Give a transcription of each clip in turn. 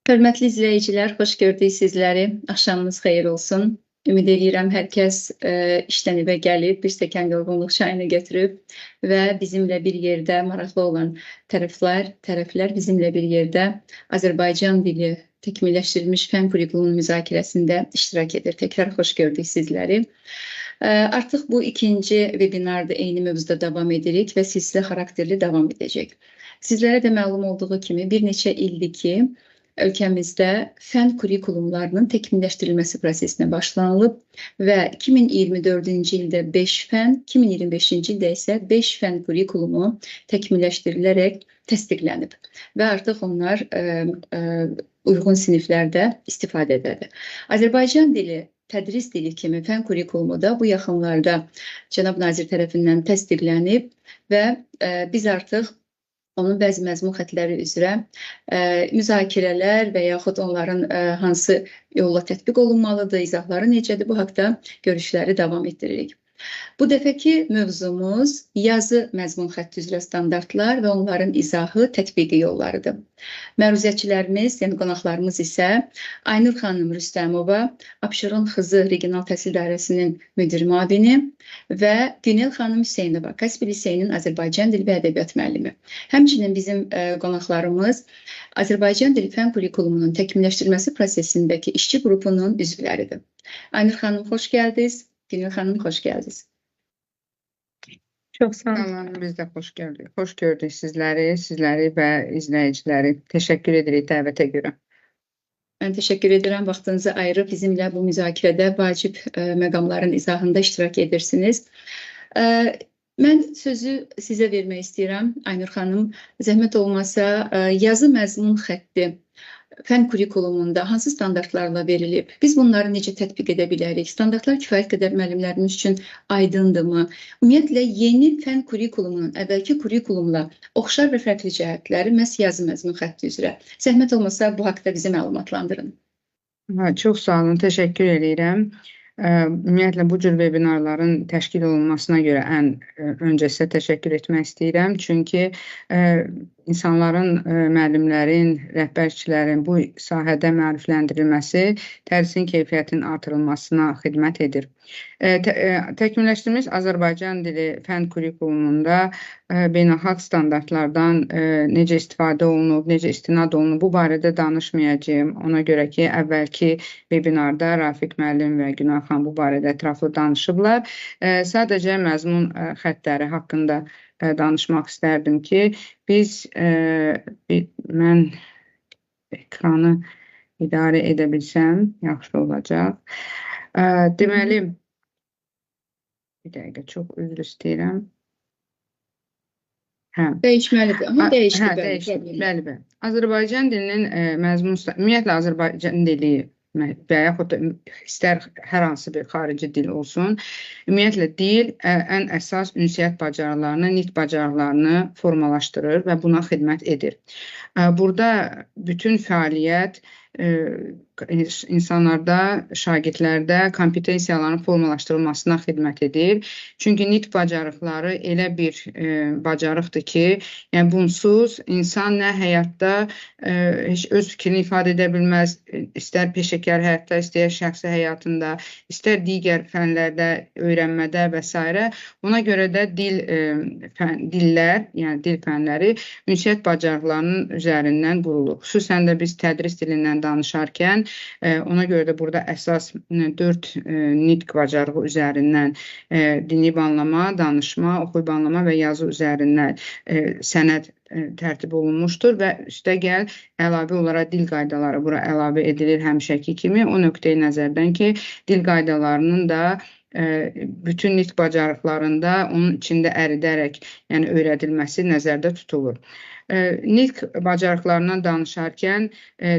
Hörmətli izləyicilər, xoş gördük sizləri. Axşamınız xeyir olsun. Ümid edirəm hər kəs işdən evə gəlib, bir stəkan yorğunluq çayını götürüb və bizimlə bir yerdə maraqlı olan tərəflər bizimlə bir yerdə Azərbaycan dili təkmilləşdirilmiş fənn kurikulumunun müzakirəsində iştirak edir. Təkrar xoş gördük sizləri. Artıq bu ikinci webinarda eyni mövzuda davam edirik və silsilə xarakterli davam edəcək. Sizlərə də məlum olduğu kimi bir neçə ildir ki, ölkəmizdə fənn kurikulumlarının təkmilləşdirilməsi prosesinə başlanılıb və 2024-cü ildə 5 fənn, 2025-ci ildə isə 5 fənn kurikulumu təkmilləşdirilərək təsdiqlənib və artıq onlar uyğun siniflərdə istifadədədir. Azərbaycan dili tədris dili kimi fənn kurikulumu da bu yaxınlarda Cənab Nazir tərəfindən təsdiqlənib və biz artıq onun bəzi məzmun xətləri üzrə müzakirələr və yaxud onların hansı yolla tətbiq olunmalıdır, izahları necədir, bu haqda görüşləri davam etdiririk. Bu dəfəki mövzumuz yazı məzmun xətti üzrə standartlar və onların izahı, tətbiqi yollarıdır. Məruzətçilərimiz, yəni qonaqlarımız isə Aynur xanım Rüstəmova, Abşeron Xızı Regional Təhsil İdarəsinin müdir müavini və Günel xanım Hüseynova, Kaspi Liseyinin Azərbaycan dili və ədəbiyyat müəllimi. Həmçinin bizim qonaqlarımız Azərbaycan dili fənn kurikulumunun təkmilləşdirilməsi prosesindəki işçi qrupunun üzvləridir. Aynur xanım, xoş gəldiniz. Günel xanım, xoş gəldiniz. Çox sağ olun. Biz də xoş gördük. Xoş gördük sizləri, və izləyiciləri. Təşəkkür edirik dəvətə görə. Mən təşəkkür edirəm. Vaxtınızı ayırıb bizimlə bu müzakirədə vacib məqamların izahında iştirak edirsiniz. Mən sözü sizə vermək istəyirəm, Aynur xanım. Zəhmət olmasa, yazı məzmun xətti fənn kurikulumunda hansı standartlarla verilib? Biz bunları necə tətbiq edə bilərik? Standartlar kifayət qədər müəllimlərimiz üçün aydındırmı? Ümumiyyətlə, yeni fənn kurikulumunun əvvəlki kurikulumla oxşar və fərqli cəhətləri məhz yazı məzmun xətti üzrə. Zəhmət olmasa bu haqda bizi məlumatlandırın. Çox sağ olun, təşəkkür edirəm. Ümumiyyətlə, bu cür webinarların təşkil olunmasına görə ən öncə sizə təşəkkür etmək istəyirəm. Çünki insanların, müəllimlərin, rəhbərçilərin bu sahədə maarifləndirilməsi tədrisin keyfiyyətinin artırılmasına xidmət edir. Təkmilləşdirilmiş Azərbaycan dili fənn kurikulumunda beynəlxalq standartlardan necə istifadə olunub, necə istinad olunub, bu barədə danışmayacağım. Ona görə ki, əvvəlki webinarda Rafiq müəllim və Günel xan bu barədə ətraflı danışıblar. Sadəcə məzmun xəttləri haqqında danışmaq istərdim ki, biz, mən ekranı idarə edə bilsəm, yaxşı olacaq. Deməli, bir dəqiqə, çox üzr istəyirəm. Hə. Dəyişməlidir, amma dəyişdi. Hə, dəyişdi. Bəli, bəli. Azərbaycan dilinin məzmun, ümumiyyətlə, Azərbaycan dili və yaxud da istər hər hansı bir xarici dil olsun, ümumiyyətlə, dil ən əsas ünsiyyət bacarıqlarını, nitq bacarıqlarını formalaşdırır və buna xidmət edir. Burada bütün fəaliyyət insanlarda, şagirdlərdə kompetensiyaların formalaşdırılmasına xidmət edir. Çünki nitq bacarıqları elə bir bacarıqdır ki, yəni bunsuz insan nə həyatda heç öz fikrini ifadə edə bilməz, istər peşəkar həyatda, istər şəxsi həyatında, istər digər fənlərdə, öyrənmədə və s. Buna görə də dillər, yəni dil fənləri ünsiyyət bacarıqlarının üzərindən qurulur. Xüsusən də biz tədris dilindən danışarkən, ona görə də burada əsas 4 nitq bacarığı üzərindən dinləyib anlama, danışma, oxuyub anlama və yazı üzərindən sənəd tərtib olunmuşdur və üstəgəl əlavə olaraq dil qaydaları bura əlavə edilir həmişəki kimi. O nöqteyi nəzərdən ki, dil qaydalarının da bütün nitq bacarıqlarında onun içində əridərək, yəni öyrədilməsi nəzərdə tutulur. Nitq bacarıqlarından danışarkən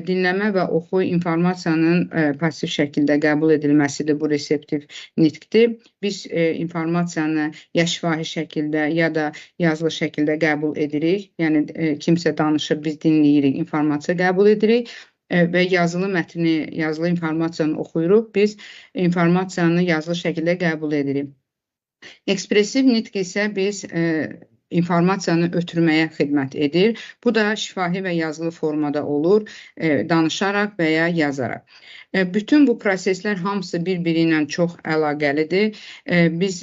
dinləmə və oxu informasiyanın pasiv şəkildə qəbul edilməsidir, bu reseptiv nitqdir. Biz informasiyanı ya şifahi şəkildə ya da yazılı şəkildə qəbul edirik. Yəni kimsə danışır, biz dinləyirik, informasiya qəbul edirik və yazılı mətni, yazılı informasiyanı oxuyuruq, biz informasiyanı yazılı şəkildə qəbul edirik. Ekspresiv nitq isə biz informasiyanı ötürməyə xidmət edir. Bu da şifahi və yazılı formada olur, danışaraq və ya yazaraq. Bütün bu proseslər hamısı bir-biri ilə çox əlaqəlidir. Biz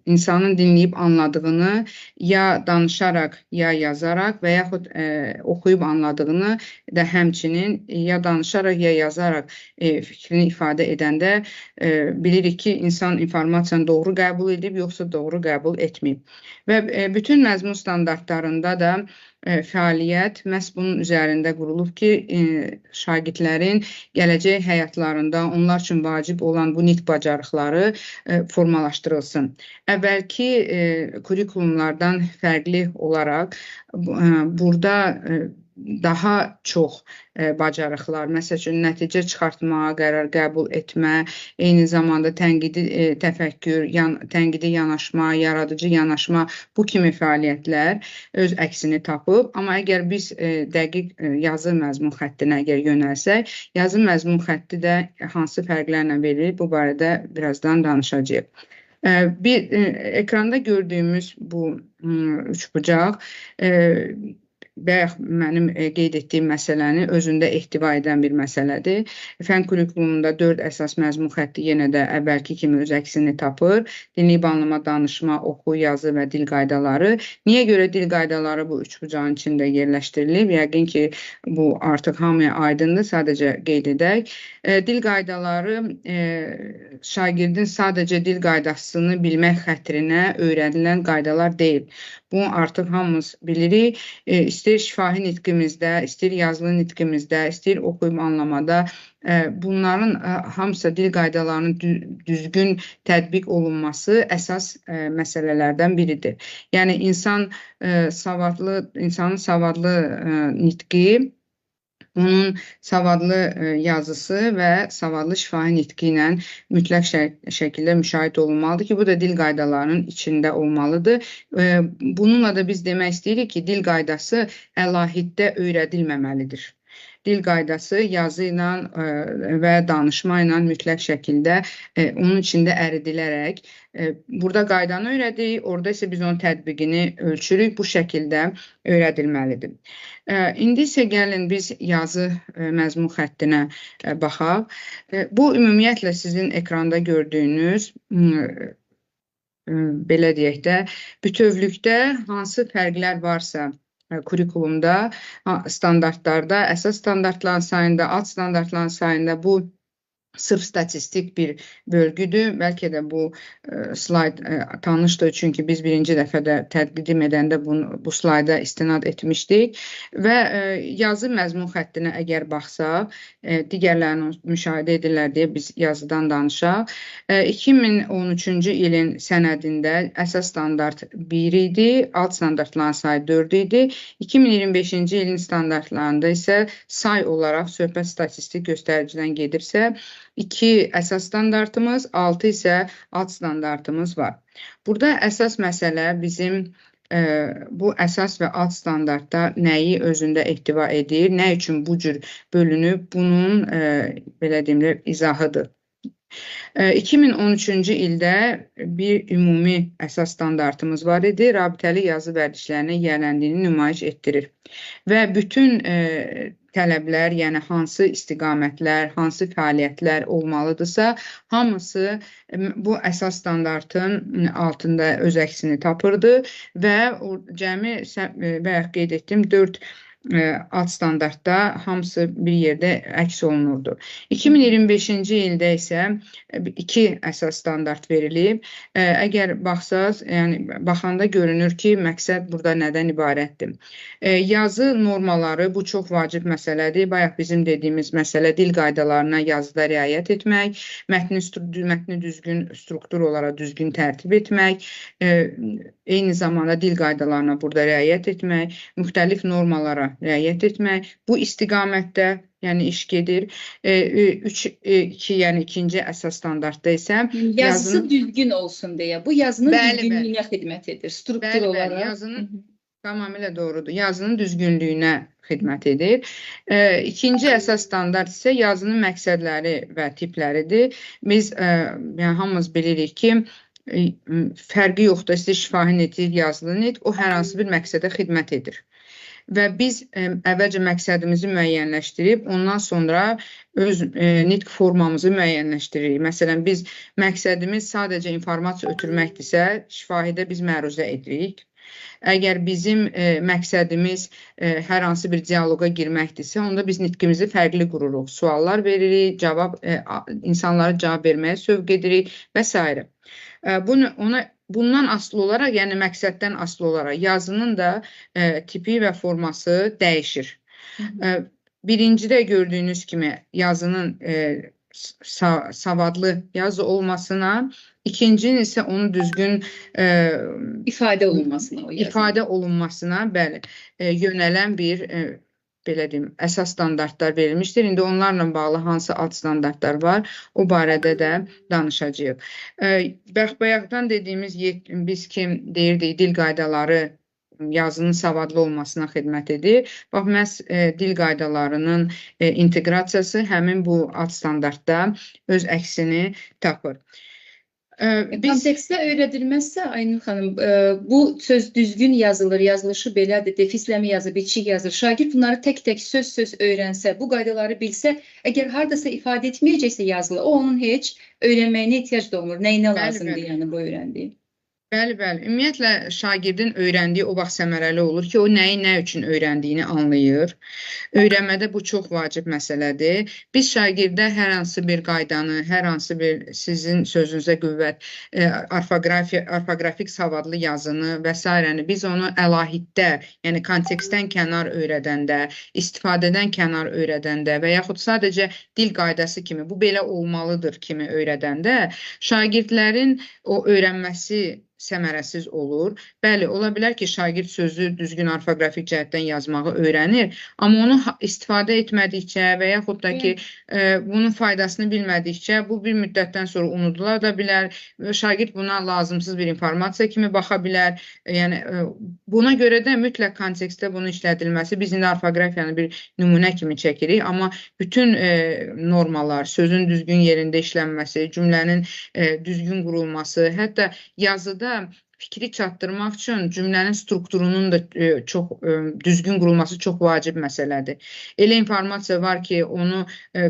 insanın dinləyib anladığını ya danışaraq, ya yazaraq və yaxud oxuyub anladığını da həmçinin ya danışaraq, ya yazaraq fikrini ifadə edəndə bilirik ki, insan informasiyanı doğru qəbul edib, yoxsa doğru qəbul etməyib. Və bütün məzmun standartlarında da fəaliyyət məhz bunun üzərində qurulub ki, şagirdlərin gələcək həyatlarında onlar üçün vacib olan bu nitq bacarıqları formalaşdırılsın. Əvvəlki kurikulumlardan fərqli olaraq burada daha çox bacarıqlar, məsəl üçün nəticə çıxartma, qərar qəbul etmə, eyni zamanda tənqidi təfəkkür, tənqidi yanaşma, yaradıcı yanaşma, bu kimi fəaliyyətlər öz əksini tapıb. Amma əgər biz dəqiq yazı məzmun xəttinə əgər yönəlsək, yazı məzmun xətti də hansı fərqlərlə verilir, bu barədə birazdan danışacağıq. Bir ekranda gördüyümüz bu üçbucaq bayaq mənim qeyd etdiyim məsələni özündə ehtiva edən bir məsələdir. Fən kurikulumunda 4 əsas məzmun xətti yenə də əvvəlki kimi öz əksini tapır. Dinləyib anlama, danışma, oxu, yazı və dil qaydaları. Niyə görə dil qaydaları bu üçbucağın içində yerləşdirilib? Yəqin ki, bu artıq hamıya aydındır, sadəcə qeyd edək. Dil qaydaları şagirdin sadəcə dil qaydasını bilmək xətrinə öyrənilən qaydalar deyil. Bunu artıq hamımız bilirik. İstəyir şifahi nitqimizdə, istəyir yazılı nitqimizdə, istəyir oxuyub anlamada, bunların hamısı dil qaydalarının düzgün tətbiq olunması əsas məsələlərdən biridir. Yəni insanın savadlı nitqi, onun savadlı yazısı və savadlı şifahi nitqi ilə mütləq şəkildə müşahidə olunmalıdır ki, bu da dil qaydalarının içində olmalıdır. Bununla da biz demək istəyirik ki, dil qaydası əlahiddə öyrədilməməlidir. Dil qaydası yazı ilə və danışma ilə mütləq şəkildə onun içində əridilərək burada qaydanı öyrədirik, orada isə biz onun tətbiqini ölçürük, bu şəkildə öyrədilməlidir. İndi isə gəlin biz yazı məzmun xəttinə baxaq. Bu ümumiyyətlə sizin ekranda gördüyünüz, belə deyək də, bütövlükdə hansı fərqlər varsa kurikulumda, standartlarda, əsas standartların sayında, alt standartların sayında bu sırf statistik bir bölgüdür. Bəlkə də bu slayd tanışdır, çünki biz birinci dəfə də təqdim edəndə bu slayda istinad etmişdik. Və yazı məzmun xəttinə əgər baxsaq, digərlərini müşahidə edirlər deyə biz yazıdan danışaq. 2013-cü ilin sənədində əsas standart 1 idi, alt standartların sayı 4 idi. 2025-ci ilin standartlarında isə say olaraq söhbət statistik göstəricidən gedirsə, 2 əsas standartımız, 6 isə alt standartımız var. Burada əsas məsələ bizim bu əsas və alt standartda nəyi özündə ehtiva edir, nə üçün bu cür bölünüb, bunun belə deyim də, izahıdır. 2013-cü ildə bir ümumi əsas standartımız var idi, rabitəli yazı vərdişlərinə yiyələndiyini nümayiş etdirir. Və bütün tələblər, yəni hansı istiqamətlər, hansı fəaliyyətlər olmalıdırsa, hamısı bu əsas standartın altında öz əksini tapırdı və cəmi, bayaq qeyd etdim, 4 alt standartda hamısı bir yerdə əks olunurdu. 2025-ci ildə isə 2 əsas standart verilib. Əgər baxsaz, yəni baxanda görünür ki, məqsəd burada nədən ibarətdir. Yazı normaları, bu çox vacib məsələdir. Bayaq bizim dediyimiz məsələ dil qaydalarına yazıda riayət etmək, mətni düzgün struktur olaraq düzgün tərtib etmək, eyni zamanda dil qaydalarına burada riayət etmək, müxtəlif normalara riayət etmək, bu istiqamətdə yəni iş gedir. 3, 2, yəni ikinci əsas standartda isə yazısı düzgün olsun deyə bu yazının düzgünlüyünə xidmət edir, struktur olaraq. Yazının tamamilə doğrudur. Yazının düzgünlüyünə xidmət edir. İkinci əsas standart isə yazının məqsədləri və tipləridir. Biz yəni hamımız bilirik ki, fərqi yoxdur, istəyir şifahi nitq, yazılı nitq, o hər hansı bir məqsədə xidmət edir. Və biz əvvəlcə məqsədimizi müəyyənləşdirib, ondan sonra öz nitq formamızı müəyyənləşdiririk. Məsələn, biz məqsədimiz sadəcə informasiya ötürməkdirsə, şifahidə biz məruzə edirik. Əgər bizim məqsədimiz hər hansı bir dialoqa girməkdirsə, onda biz nitqimizi fərqli qururuq. Suallar veririk, insanlara cavab verməyə sövq edirik və s. Bundan asılı olaraq, yəni məqsəddən asılı olaraq yazının da tipi və forması dəyişir. Birincidə gördüyünüz kimi yazının savadlı yazı olmasına, ikincinin isə onun düzgün ifadə olunmasına, ifadə olunmasına, bəli, yönələn bir belə deyim, əsas standartlar verilmişdir. İndi onlarla bağlı hansı alt standartlar var, o barədə də danışacağıq. Bayaqdan dediyimiz, biz kim deyirdik, dil qaydaları yazının savadlı olmasına xidmət edir. Bax, məhz dil qaydalarının inteqrasiyası həmin bu alt standartda öz əksini tapır. Kontekstdə öyrədilməzsə, Aynur xanım, bu söz düzgün yazılır, yazılışı belədir, defisləmi yazır, bitişik yazır. Şagird bunları tək-tək söz-söz öyrənsə, bu qaydaları bilsə, əgər haradasa ifadə etməyəcəksə yazılı, o onun heç öyrənməyinə ehtiyac da olmur. Nəyinə lazımdır yəni bu öyrəndiyi? Bəli, bəli. Ümumiyyətlə, şagirdin öyrəndiyi o vaxt səmərəli olur ki, o nəyi nə üçün öyrəndiyini anlayır. Öyrənmədə bu çox vacib məsələdir. Biz şagirdə hər hansı bir qaydanı, hər hansı bir sizin sözünüzə qüvvət, orfoqrafik savadlı yazını və s. biz onu əlahiddə, yəni kontekstdən kənar öyrədəndə, istifadədən kənar öyrədəndə və yaxud sadəcə dil qaydası kimi, bu belə olmalıdır kimi öyrədəndə, şagirdlərin o öyrənməsi səmərəsiz olur. Bəli, ola bilər ki, şagird sözü düzgün orfoqrafik cəhətdən yazmağı öyrənir, amma onu istifadə etmədikcə və yaxud da ki, bunun faydasını bilmədikcə bu bir müddətdən sonra unudula da bilər. Şagird buna lazımsız bir informasiya kimi baxa bilər. Yəni, buna görə də mütləq kontekstdə bunun işlədilməsi, biz indi orfoqrafiyanı bir nümunə kimi çəkirik, amma bütün normalar, sözün düzgün yerində işlənməsi, cümlənin düzgün qurulması, hətta yazıda fikri çatdırmaq üçün cümlənin strukturunun da çox düzgün qurulması çox vacib məsələdir. Elə informasiya var ki, onu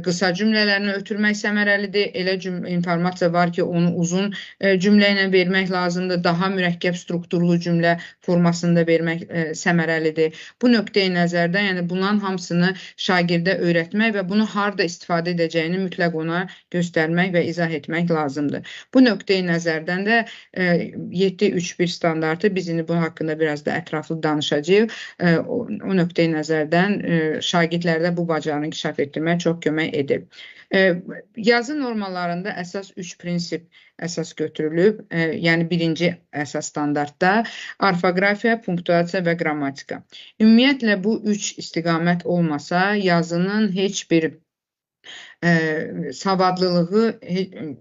qısa cümlələrlə ötürmək səmərəlidir. Elə informasiya var ki, onu uzun cümlə ilə vermək lazımdır. Daha mürəkkəb strukturlu cümlə formasında vermək səmərəlidir. Bu nöqteyi nəzərdən, yəni bunların hamısını şagirdə öyrətmək və bunu harda istifadə edəcəyini mütləq ona göstərmək və izah etmək lazımdır. Bu nöqteyi nəzərdən də 7.3.1 standartı, biz indi bu haqqında biraz da ətraflı danışacağıq. O nöqteyi nəzərdən şagirdlərdə bu bacarını inkişaf etdirməyə çox kömək edir. Yazı normalarında əsas 3 prinsip əsas götürülüb. Yəni birinci əsas standartda orfoqrafiya, punktuasiya və qrammatika. Ümumiyyətlə bu 3 istiqamət olmasa yazının heç bir savadlılığı,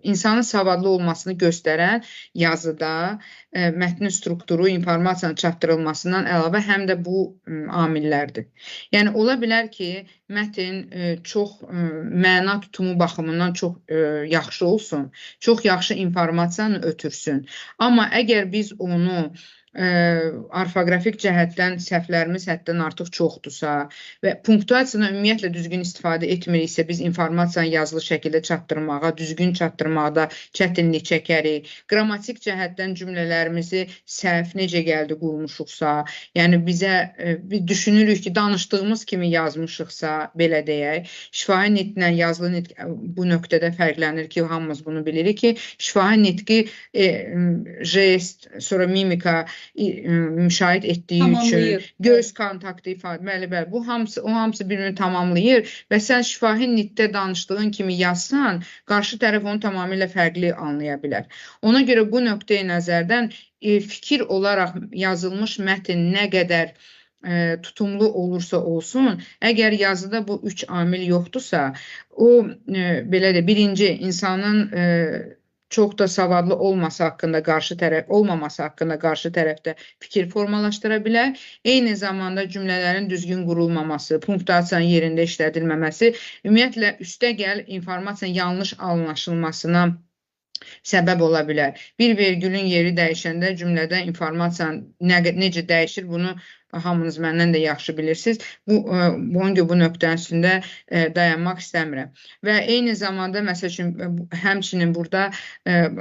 insanın savadlı olmasını göstərən yazıda mətnin strukturu, informasiyanın çatdırılmasından əlavə həm də bu amillərdir. Yəni, ola bilər ki, mətn çox məna tutumu baxımından çox yaxşı olsun, çox yaxşı informasiyanı ötürsün. Amma əgər biz onu orfoqrafik cəhətdən səhvlərimiz həddən artıq çoxdursa və punktuasiyadan ümumiyyətlə düzgün istifadə etmiriksə, biz informasiyanı yazılı şəkildə çatdırmağa, düzgün çatdırmaqda çətinlik çəkərik. Qrammatik cəhətdən cümlələrimizi səhv necə gəldi qurmuşuqsa, yəni bizə biz düşünürük ki, danışdığımız kimi yazmışıqsa, belə deyək, şifahi nitqlə yazılı nitq bu nöqtədə fərqlənir ki, hamımız bunu bilirik ki, şifahi nitqi jest, sonra mimika müşahidə etdiyi üçün göz kontaktı ifadə, bəli, bəli, bu hamısı, o hamısı birbirini tamamlayır və sən şifahi nitqdə danışdığın kimi yazsan, qarşı tərəf onu tamamilə fərqli anlaya bilər. Ona görə bu nöqteyi nəzərdən fikir olaraq yazılmış mətn nə qədər tutumlu olursa olsun, əgər yazıda bu üç amil yoxdursa, o belə də birinci insanın çox da savadlı olması haqqında qarşı tərəf, olmaması haqqında qarşı tərəfdə fikir formalaşdıra bilər. Eyni zamanda cümlələrin düzgün qurulmaması, punktuasiyanın yerində işlədilməməsi, ümumiyyətlə üstəgəl informasiyanın yanlış anlaşılmasına səbəb ola bilər. Bir vergülün yeri dəyişəndə cümlədə informasiyanın necə dəyişir, bunu hamınız məndən də yaxşı bilirsiniz. Bunun görə bu nöqtənin üstündə dayanmaq istəmirəm. Və eyni zamanda, məsəl üçün, həmçinin burada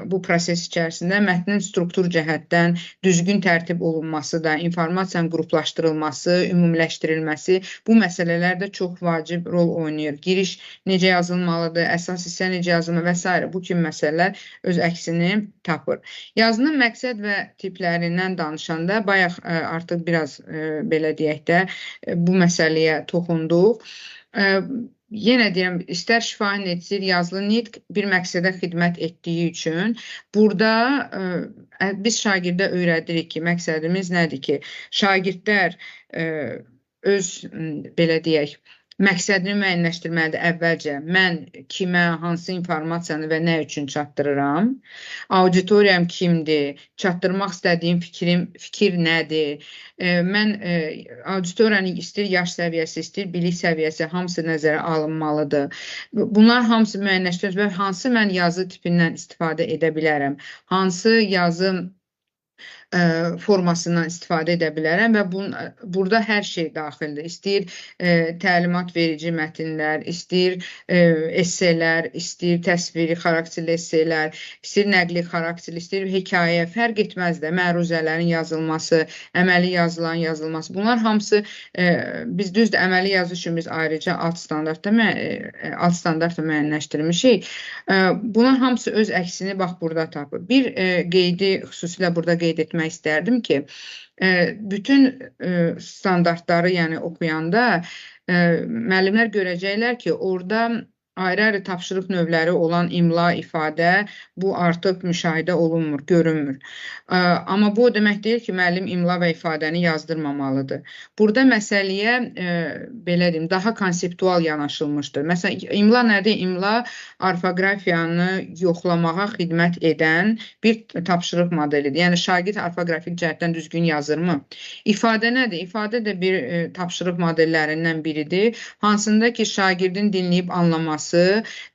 bu proses içərisində mətnin struktur cəhətdən düzgün tərtib olunması da, informasiyanın qruplaşdırılması, ümumiləşdirilməsi, bu məsələlər də çox vacib rol oynayır. Giriş necə yazılmalıdır, əsas hissə necə yazılmalıdır və s. Bu kimi məsələlər öz əksini tapır. Yazının məqsəd və tiplərindən danışanda, bayaq artıq biraz belə deyək də, bu məsələyə toxunduq. Yenə deyirəm, istər şifahi nitq, istər yazılı nitq bir məqsədə xidmət etdiyi üçün burada biz şagirdə öyrədirik ki, məqsədimiz nədir ki, şagirdlər öz, belə deyək, məqsədini müəyyənləşdirməlidir əvvəlcə. Mən kimə, hansı informasiyanı və nə üçün çatdırıram? Auditoriyam kimdir? Çatdırmaq istədiyim fikir nədir? Mən auditoriyanı istəyir yaş səviyyəsi, istəyir bilik səviyyəsi, hamısı nəzərə alınmalıdır. Bunlar hamısı müəyyənləşdirilir və hansı mən yazı tipindən istifadə edə bilərəm? Hansı yazı formasından istifadə edə bilərəm və burada hər şey daxildir. İstəyir təlimat verici mətnlər, istəyir esselər, istəyir təsviri xarakterli esselər, istəyir nəqli xarakterli, istəyir hekayə, fərq etməz də, məruzələrin yazılması, əməli yazılan yazılması. Bunlar hamısı, biz düzdür, əməli yazı üçün biz ayrıca alt standartda müəyyənləşdirmişik. Bunlar hamısı öz əksini bax burada tapır. Bir qeydi xüsusilə burada qeyd etmək istərdim ki, bütün standartları, yəni oxuyanda müəllimlər görəcəklər ki, orada ayrı-ayrı tapşırıq növləri olan imla, ifadə, bu artıq müşahidə olunmur, görünmür. Amma bu o demək deyil ki, müəllim imla və ifadəni yazdırmamalıdır. Burada məsələyə, belə deyim, daha konseptual yanaşılmışdır. Məsələn, imla nədir? İmla orfoqrafiyanı yoxlamağa xidmət edən bir tapşırıq modelidir. Yəni, şagird orfoqrafik cəhətdən düzgün yazırmı? İfadə nədir? İfadə də bir tapşırıq modellərindən biridir. Hansında ki, şagirdin dinləyib anlaması,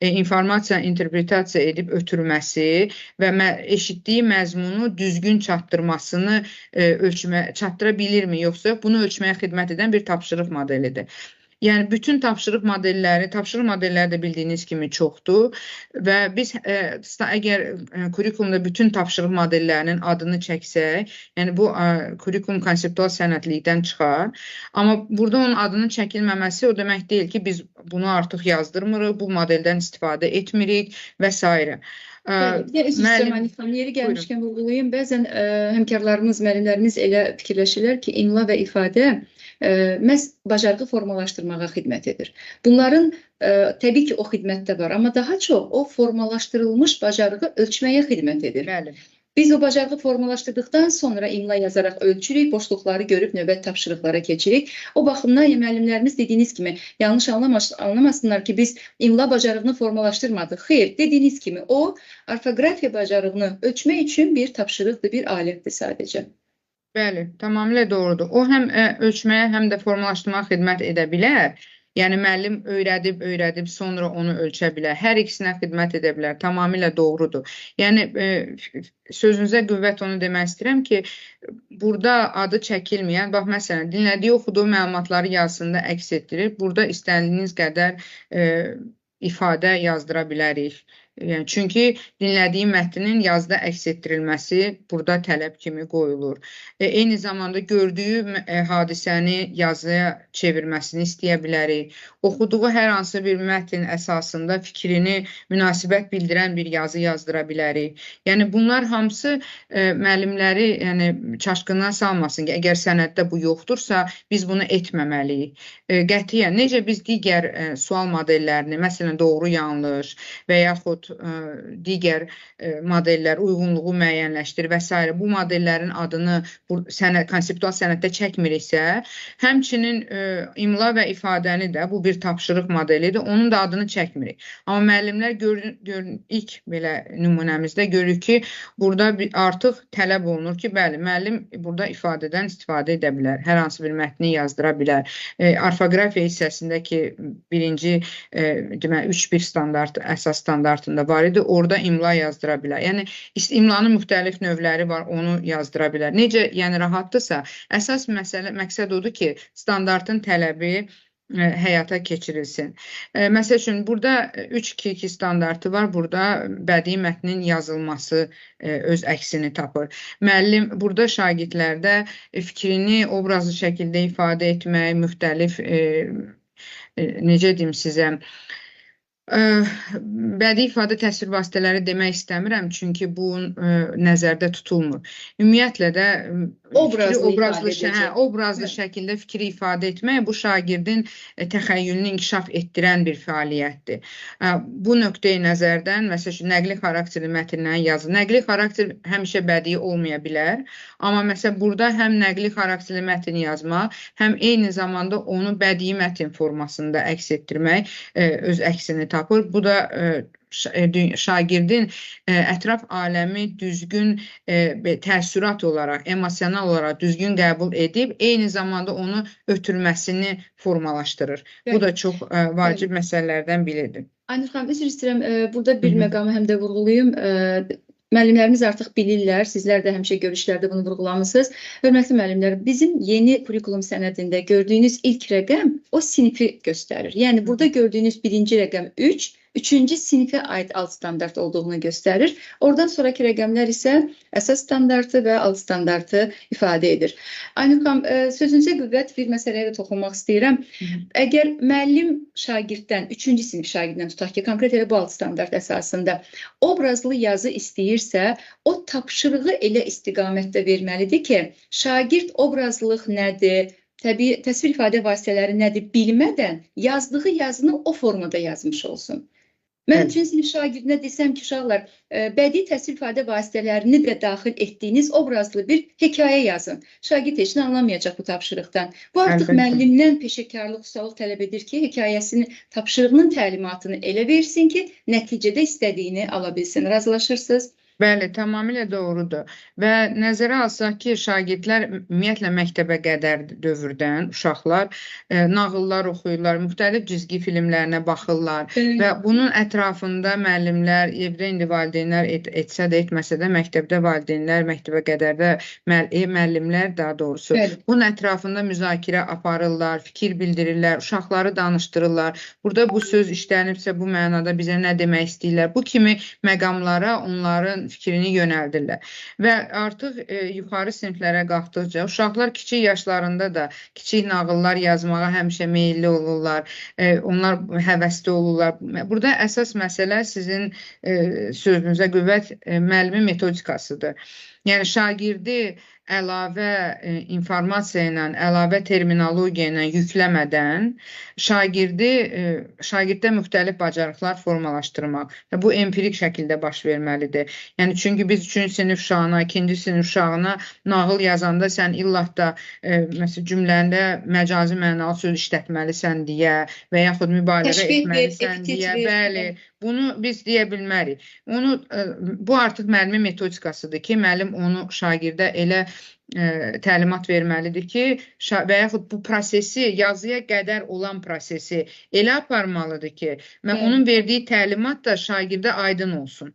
informasiya interpretasiya edib ötürməsi və eşitdiyi məzmunu düzgün çatdırmasını çatdıra bilirmi, yoxsa bunu ölçməyə xidmət edən bir tapşırıq modelidir. Yəni, bütün tapşırıq modelləri də bildiyiniz kimi çoxdur və biz əgər kurikulumda bütün tapşırıq modellərinin adını çəksək, yəni bu kurikulum konseptual sənədlikdən çıxar, amma burada onun adının çəkilməməsi o demək deyil ki, biz bunu artıq yazdırmırıq, bu modeldən istifadə etmirik və s. Bəli, üzr istəyirəm Arif xanım, yeri gəlmişkən vurğulayım. Bəzən həmkarlarımız, müəllimlərimiz elə fikirləşirlər ki, imla və ifadə məhz bacarığı formalaşdırmağa xidmət edir. Bunların təbii ki, o xidmətdə var, amma daha çox o formalaşdırılmış bacarığı ölçməyə xidmət edir. Bəli. Biz o bacarığı formalaşdırdıqdan sonra imla yazaraq ölçürük, boşluqları görüb növbət tapşırıqlara keçirik. O baxımdan müəllimlərimiz dediyiniz kimi yanlış anlamasınlar ki, biz imla bacarığını formalaşdırmadıq. Xeyr, dediyiniz kimi o orfoqrafiya bacarığını ölçmək üçün bir tapşırıqdır, bir alətdir sadəcə. Bəli, tamamilə doğrudur. O həm ölçməyə, həm də formalaşdırmağa xidmət edə bilər. Yəni, müəllim öyrədib, sonra onu ölçə bilər. Hər ikisinə xidmət edə bilər. Tamamilə doğrudur. Yəni, sözünüzə qüvvət onu demək istəyirəm ki, burada adı çəkilməyən, bax, məsələn, dinlədiyi, oxuduğu məlumatları yazısında əks etdirir. Burada istəniliyiniz qədər ifadə yazdıra bilərik. Yəni, çünki dinlədiyi mətnin yazıda əks etdirilməsi burada tələb kimi qoyulur. Eyni zamanda gördüyü hadisəni yazıya çevirməsini istəyə bilərik. Oxuduğu hər hansı bir mətn əsasında fikrini münasibət bildirən bir yazı yazdıra bilərik. Yəni, bunlar hamısı müəllimləri çaşqınlığa salmasın ki, əgər sənəddə bu yoxdursa, biz bunu etməməliyik. Qətiyyən, necə biz digər sual modellərini, məsələn, doğru, yanlış və yaxud digər modellər, uyğunluğu müəyyənləşdirir və s. Bu modellərin adını konseptual sənəddə çəkmiriksə, həmçinin imla və ifadəni də, bu bir tapşırıq modelidir, onun da adını çəkmirik. Amma müəllimlər ilk belə nümunəmizdə görürük ki, burada artıq tələb olunur ki, bəli, müəllim burada ifadədən istifadə edə bilər, hər hansı bir mətni yazdıra bilər. Orfoqrafiya hissəsində ki, birinci, deməli, 3.1 standart, əsas standartında standartında var idi, orada imla yazdıra bilər. Yəni imlanın müxtəlif növləri var, onu yazdıra bilər. Necə, yəni rahatdırsa, əsas məsələ, məqsəd odur ki, standartın tələbi həyata keçirilsin. Məsəl üçün, burada 3-2-2 standartı var, burada bədii mətnin yazılması öz əksini tapır. Müəllim burada şagirdlərdə fikrini obrazlı şəkildə ifadə etmək, müxtəlif, necə deyim sizə, bədii ifadə təsvir vasitələri demək istəmirəm, çünki bu nəzərdə tutulmur. Ümumiyyətlə də obrazlı şəkildə fikri ifadə etmək bu şagirdin təxəyyülünü inkişaf etdirən bir fəaliyyətdir. Bu nöqteyi nəzərdən, məsəl üçün, nəqli xarakterli mətnlərin yazı. Nəqli xarakter həmişə bədii olmaya bilər, amma məsələn, burada həm nəqli xarakterli mətn yazmaq, həm eyni zamanda onu bədii mətn formasında əks etdirmək öz əksini tapır. Bu da şagirdin ətraf aləmi düzgün təəssürat olaraq, emosional olaraq düzgün qəbul edib, eyni zamanda onu ötürməsini formalaşdırır. Bəli. Bu da çox vacib məsələlərdən biridir. Aynur xanım, üzr istəyirəm, burada bir məqamı həm də vurğulayım. Müəllimlərimiz artıq bilirlər, sizlər də həmişə görüşlərdə bunu vurğulamısınız. Hörmətli müəllimlər, bizim yeni kurikulum sənədində gördüyünüz ilk rəqəm o sinifi göstərir. Yəni, burada gördüyünüz birinci rəqəm 3, üçüncü sinifə aid alt standart olduğunu göstərir. Oradan sonraki rəqəmlər isə əsas standartı və alt standartı ifadə edir. Aynur xanım, sözünüzə qüvvət bir məsələyə də toxunmaq istəyirəm. Əgər müəllim şagirddən, üçüncü sinif şagirdindən tutaq ki, konkret elə bu alt standart əsasında obrazlı yazı istəyirsə, o tapşırığı elə istiqamətdə verməlidir ki, şagird obrazlılıq nədir, təbii təsvir ifadə vasitələri nədir bilmədən yazdığı yazını o formada yazmış olsun. Mən üçüncü sinif şagirdinə desəm ki, uşaqlar, bədii təsvir ifadə vasitələrini də daxil etdiyiniz obrazlı bir hekayə yazın. Şagird heç nə anlamayacaq bu tapşırıqdan. Bu artıq müəllimdən peşəkarlıq, ustalıq tələb edir ki, hekayəsini, tapşırığının təlimatını elə versin ki, nəticədə istədiyini ala bilsin. Razılaşırsınız? Bəli, tamamilə doğrudur. Və nəzərə alsaq ki, şagirdlər ümumiyyətlə məktəbə qədər dövrdən uşaqlar nağıllar oxuyurlar, müxtəlif cizgi filmlərinə baxırlar və bunun ətrafında müəllimlər, evdə indi valideynlər etsə də etməsə də məktəbdə valideynlər, məktəbə qədər də müəllimlər daha doğrusu bunun ətrafında müzakirə aparırlar, fikir bildirirlər, uşaqları danışdırırlar. Burada bu söz işlənibsə bu mənada bizə nə demək istəyirlər? Bu kimi məqamlara onların fikrini yönəldirlər. Və artıq yuxarı siniflərə qalxdıqca uşaqlar kiçik yaşlarında da kiçik nağıllar yazmağa həmişə meyilli olurlar, onlar həvəsli olurlar. Burada əsas məsələ sizin sözünüzə qüvvət müəllimin metodikasıdır. Yəni şagirdi əlavə informasiya ilə, əlavə terminologiya ilə yükləmədən şagirddə müxtəlif bacarıqlar formalaşdırmaq. Və bu empirik şəkildə baş verməlidir. Yəni çünki biz 3-cü sinif uşağına, 2-ci sinif uşağına nağıl yazanda sən illah da məsələn cümləndə məcazi mənalı söz işlətməlisən deyə və yaxud mübaliğə etməlisən deyə, bəli, bunu biz deyə bilmərik. Onu bu artıq müəllimin metodikasıdır ki, müəllim onu şagirdə elə təlimat verməlidir ki, və yaxud bu prosesi, yazıya qədər olan prosesi elə aparmalıdır ki, onun verdiyi təlimat da şagirdə aydın olsun.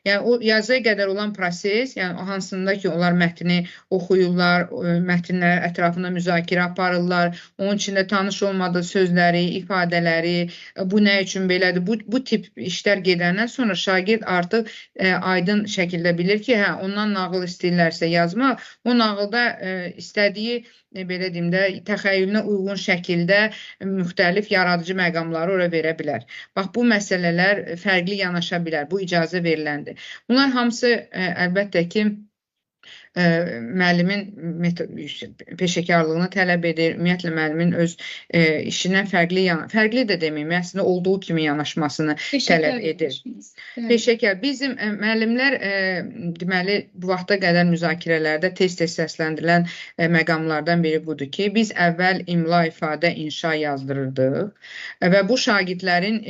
Yəni, o yazıya qədər olan proses, yəni hansında ki, onlar mətni oxuyurlar, mətnlər ətrafında müzakirə aparırlar, onun içində tanış olmadığı sözləri, ifadələri, bu nə üçün belədir, bu tip işlər gedəndən sonra şagird artıq aydın şəkildə bilir ki, hə, ondan nağıl istəyirlərsə yazmaq, o nağılda istədiyi, belə deyim də, təxəyyülünə uyğun şəkildə müxtəlif yaradıcı məqamları ora verə bilər. Bax, bu məsələlər fərqli yanaşa bilər, bu icazə veriləndir. Bunlar hamısı əlbəttə ki, müəllimin peşəkarlığını tələb edir. Ümumiyyətlə, müəllimin öz işindən fərqli də deməyim, əslində olduğu kimi yanaşmasını tələb edir. Peşəkar. Bizim müəllimlər, deməli, bu vaxta qədər müzakirələrdə tez-tez səsləndirilən məqamlardan biri budur ki, biz əvvəl imla, ifadə, inşa yazdırırdıq və bu şagirdlərin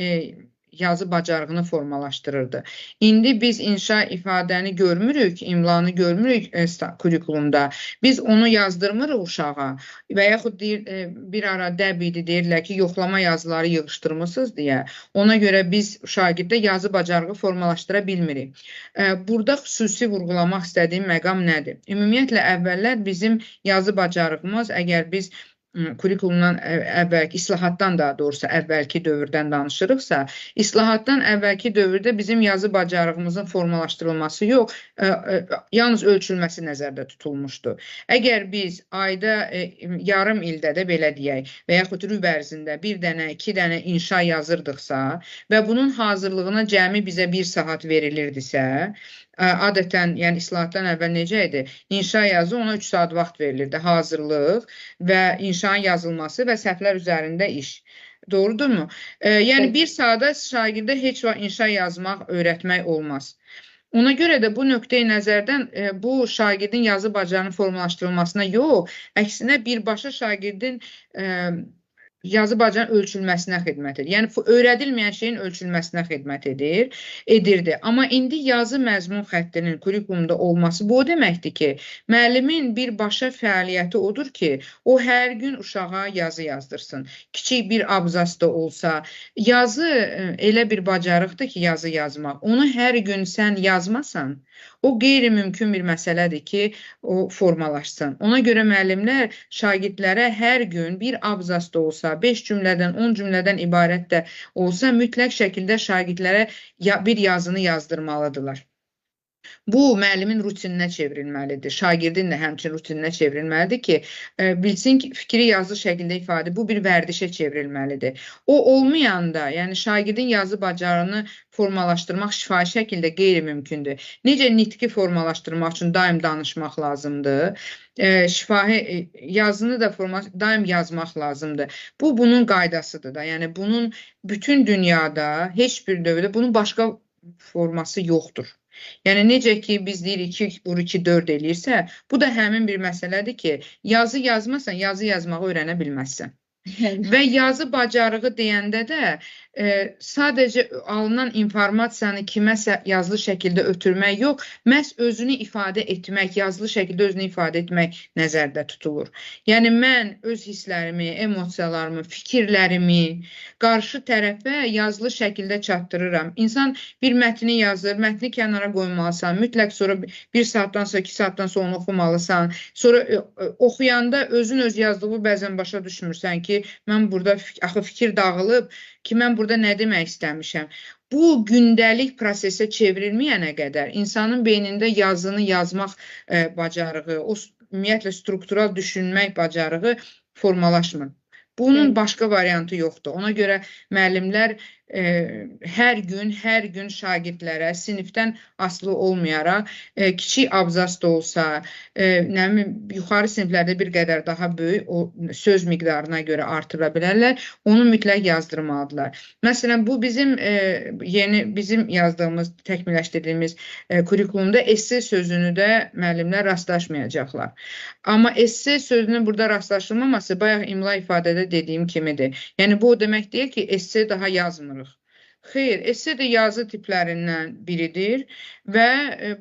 yazı bacarığını formalaşdırırdı. İndi biz inşa ifadəni görmürük, imlanı görmürük kurikulumda. Biz onu yazdırmırıq uşağa və yaxud deyir, bir ara dəb idi, deyirlər ki, yoxlama yazıları yığışdırmısınız deyə. Ona görə biz şagirddə yazı bacarığı formalaşdıra bilmirik. Burada xüsusi vurğulamaq istədiyim məqam nədir? Ümumiyyətlə, əvvəllər bizim yazı bacarığımız, əgər biz kurikulumdan əvvəlki, islahatdan daha doğrusu əvvəlki dövrdən danışırıqsa, islahatdan əvvəlki dövrdə bizim yazı bacarığımızın formalaşdırılması yox, yalnız ölçülməsi nəzərdə tutulmuşdu. Əgər biz ayda, yarım ildə də belə deyək və yaxud rüb ərzində bir dənə, iki dənə inşa yazırdıqsa və bunun hazırlığına cəmi bizə bir saat verilirdisə, adətən, yəni islahatdan əvvəl necə idi? İnşa yazı ona 3 saat vaxt verilirdi. Hazırlıq və inşanın yazılması və səhvlər üzərində iş. Doğrudurmu? Yəni bir saata şagirdə heç vaxt inşa yazmaq, öyrətmək olmaz. Ona görə də bu nöqteyi nəzərdən bu şagirdin yazı bacarığının formalaşdırılmasına yox, əksinə birbaşa şagirdin yazı bacarığının ölçülməsinə xidmət edir. Yəni, öyrədilməyən şeyin ölçülməsinə xidmət edirdi. Amma indi yazı məzmun xəttinin kurikulumda olması bu o deməkdir ki, müəllimin birbaşa fəaliyyəti odur ki, o hər gün uşağa yazı yazdırsın. Kiçik bir abzas da olsa, yazı elə bir bacarıqdır ki, yazı yazmaq. Onu hər gün sən yazmasan, o qeyri-mümkün bir məsələdir ki, o formalaşsın. Ona görə müəllimlər şagirdlərə hər gün bir abzas da olsa, 5 cümlədən, 10 cümlədən ibarət də olsa, mütləq şəkildə şagirdlərə bir yazını yazdırmalıdırlar. Bu, müəllimin rutininə çevrilməlidir. Şagirdin də həmçinin rutininə çevrilməlidir ki, bilsin ki, fikri yazılı şəkildə ifadə, bu bir vərdişə çevrilməlidir. O olmayanda, yəni şagirdin yazı bacarığını formalaşdırmaq şifahi şəkildə qeyri-mümkündür. Necə nitqi formalaşdırmaq üçün daim danışmaq lazımdır, şifahi yazını da daim yazmaq lazımdır. Bu, bunun qaydasıdır da. Yəni, bunun bütün dünyada, heç bir dövrdə bunun başqa forması yoxdur. Yəni, necə ki, biz deyirik 2 vur 2, 4 eləyirsə, bu da həmin bir məsələdir ki, yazı yazmasan, yazı yazmağı öyrənə bilməzsən. Və yazı bacarığı deyəndə də sadəcə alınan informasiyanı kiməsə yazılı şəkildə ötürmək yox, məhz özünü ifadə etmək, yazılı şəkildə özünü ifadə etmək nəzərdə tutulur. Yəni, mən öz hisslərimi, emosiyalarımı, fikirlərimi qarşı tərəfə yazılı şəkildə çatdırıram. İnsan bir mətni yazır, mətni kənara qoymalısan, mütləq sonra bir saatdan sonra, 2 saatdan sonra onu oxumalısan. Sonra oxuyanda özün öz yazdığı bəzən başa düşmürsən ki, mən burada, axı fikir dağılıb ki, mən burada nə demək istəmişəm. Bu, gündəlik prosesə çevrilməyənə qədər insanın beynində yazını yazmaq bacarığı, o ümumiyyətlə struktural düşünmək bacarığı formalaşmır. Bunun başqa variantı yoxdur. Ona görə müəllimlər hər gün şagirdlərə sinifdən asılı olmayaraq kiçik abzas da olsa, yuxarı siniflərdə bir qədər daha böyük o söz miqdarına görə artıra bilərlər, onu mütləq yazdırmalıdırlar. Məsələn, bu bizim yeni bizim yazdığımız, təkmilləşdirdiyimiz kurikulumda esse sözünü də müəllimlər rastlaşmayacaqlar. Amma esse sözünün burada rastlaşılmaması bayaq imla ifadədə dediyim kimidir. Yəni, bu o demək deyil ki, esse daha yazmırıq. Xeyr, esse də yazı tiplərindən biridir və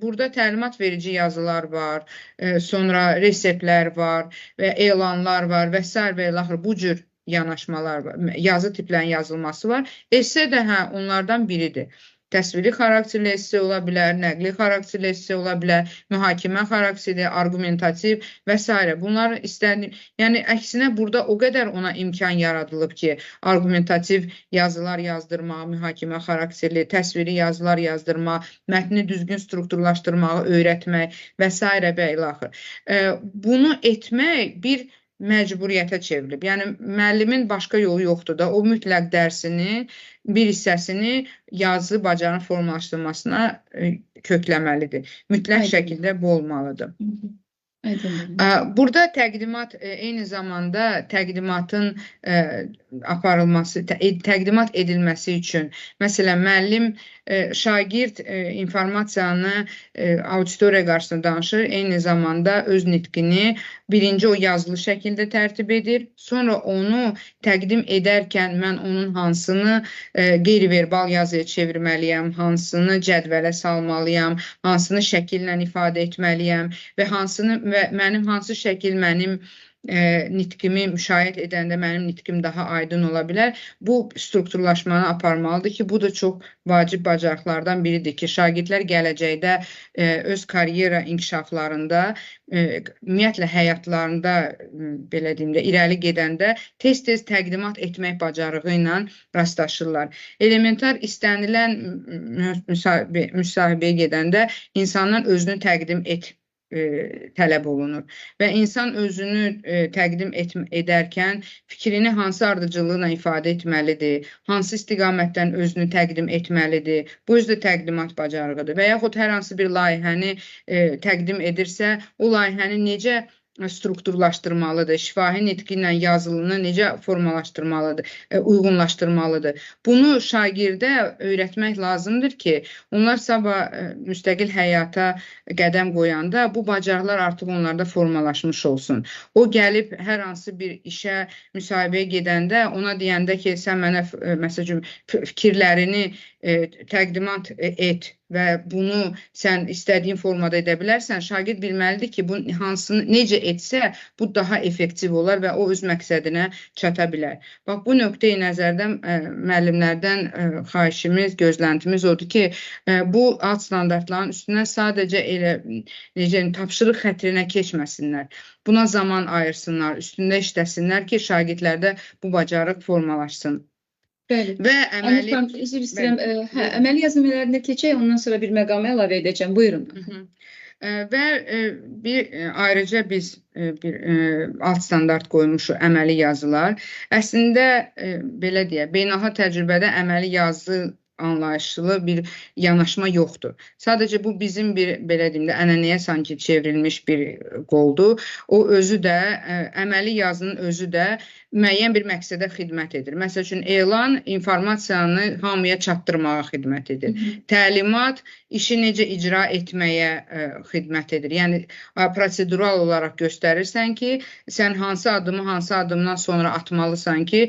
burada təlimat verici yazılar var, sonra reseptlər var və elanlar var və sair və ilaxır bu cür yanaşmalar var, yazı tiplərinin yazılması var. Esse də hə, onlardan biridir. Təsviri xarakterli esse ola bilər, nəqli xarakterli esse ola bilər, mühakimə xarakterli, arqumentativ və s. Bunlar istənir, yəni əksinə burada o qədər ona imkan yaradılıb ki, arqumentativ yazılar yazdırma, mühakimə xarakterli, təsviri yazılar yazdırma, mətni düzgün strukturlaşdırmağı öyrətmək və s. və ilaxır. Bunu etmək bir məcburiyyətə çevrilib. Yəni, müəllimin başqa yolu yoxdur da, o mütləq dərsini, bir hissəsini yazı bacarığının formalaşdırılmasına kökləməlidir. Mütləq şəkildə bu olmalıdır. Burada təqdimat, eyni zamanda təqdimatın aparılması, təqdimat edilməsi üçün, məsələn, müəllim şagird informasiyanı auditoriya qarşısında danışır, eyni zamanda öz nitqini birinci o yazılı şəkildə tərtib edir, sonra onu təqdim edərkən mən onun hansını qeyri-verbal yazıya çevirməliyəm, hansını cədvələ salmalıyam, hansını şəkillə ifadə etməliyəm və hansını və mənim hansı şəkil mənim nitqimi müşayiət edəndə mənim nitqim daha aydın ola bilər. Bu strukturlaşmanı aparmalıdır ki, bu da çox vacib bacarıqlardan biridir ki, şagirdlər gələcəkdə öz karyera inkişaflarında, ümumiyyətlə həyatlarında, belə deyim də, irəli gedəndə tez-tez təqdimat etmək bacarığı ilə rastlaşırlar. Elementar istənilən müsahibəyə gedəndə insandan özünü təqdim et tələb olunur və insan özünü təqdim edərkən fikrini hansı ardıcıllıqla ifadə etməlidir, hansı istiqamətdən özünü təqdim etməlidir. Bu özü də təqdimat bacarığıdır və yaxud hər hansı bir layihəni təqdim edirsə, o layihəni necə strukturlaşdırmalıdır, şifahi nitqi ilə yazılını necə formalaşdırmalıdır, uyğunlaşdırmalıdır. Bunu şagirdə öyrətmək lazımdır ki, onlar sabah müstəqil həyata qədəm qoyanda bu bacarıqlar artıq onlarda formalaşmış olsun. O gəlib hər hansı bir işə, müsahibəyə gedəndə ona deyəndə ki, sən mənə məsəl üçün fikirlərini təqdimat et və bunu sən istədiyin formada edə bilərsən, şagird bilməlidir ki, bu hansını necə etsə, bu daha effektiv olar və o öz məqsədinə çata bilər. Bax, bu nöqteyi nəzərdən müəllimlərdən xahişimiz, gözləntimiz odur ki, bu alt standartların üstünə sadəcə elə necə tapşırıq xətrinə keçməsinlər. Buna zaman ayırsınlar, üstündə işləsinlər ki, şagirdlərdə bu bacarıq formalaşsın. Bəli. Və əməli... Üzr istəyirəm, əməli yazı nümunələrinə keçək, ondan sonra bir məqamı əlavə edəcəm. Buyurun. Və bir ayrıca biz bir alt standart qoymuşuq əməli yazılar. Əslində, belə deyək, beynəlxalq təcrübədə əməli yazı anlayışlı bir yanaşma yoxdur. Sadəcə bu bizim bir, belə deyim də, ənənəyə sanki çevrilmiş bir qoldur. O özü də, əməli yazının özü də müəyyən bir məqsədə xidmət edir. Məsəl üçün, elan informasiyanı hamıya çatdırmağa xidmət edir. Təlimat işi necə icra etməyə xidmət edir. Yəni, prosedural olaraq göstərirsən ki, sən hansı addımı hansı addımdan sonra atmalısan ki,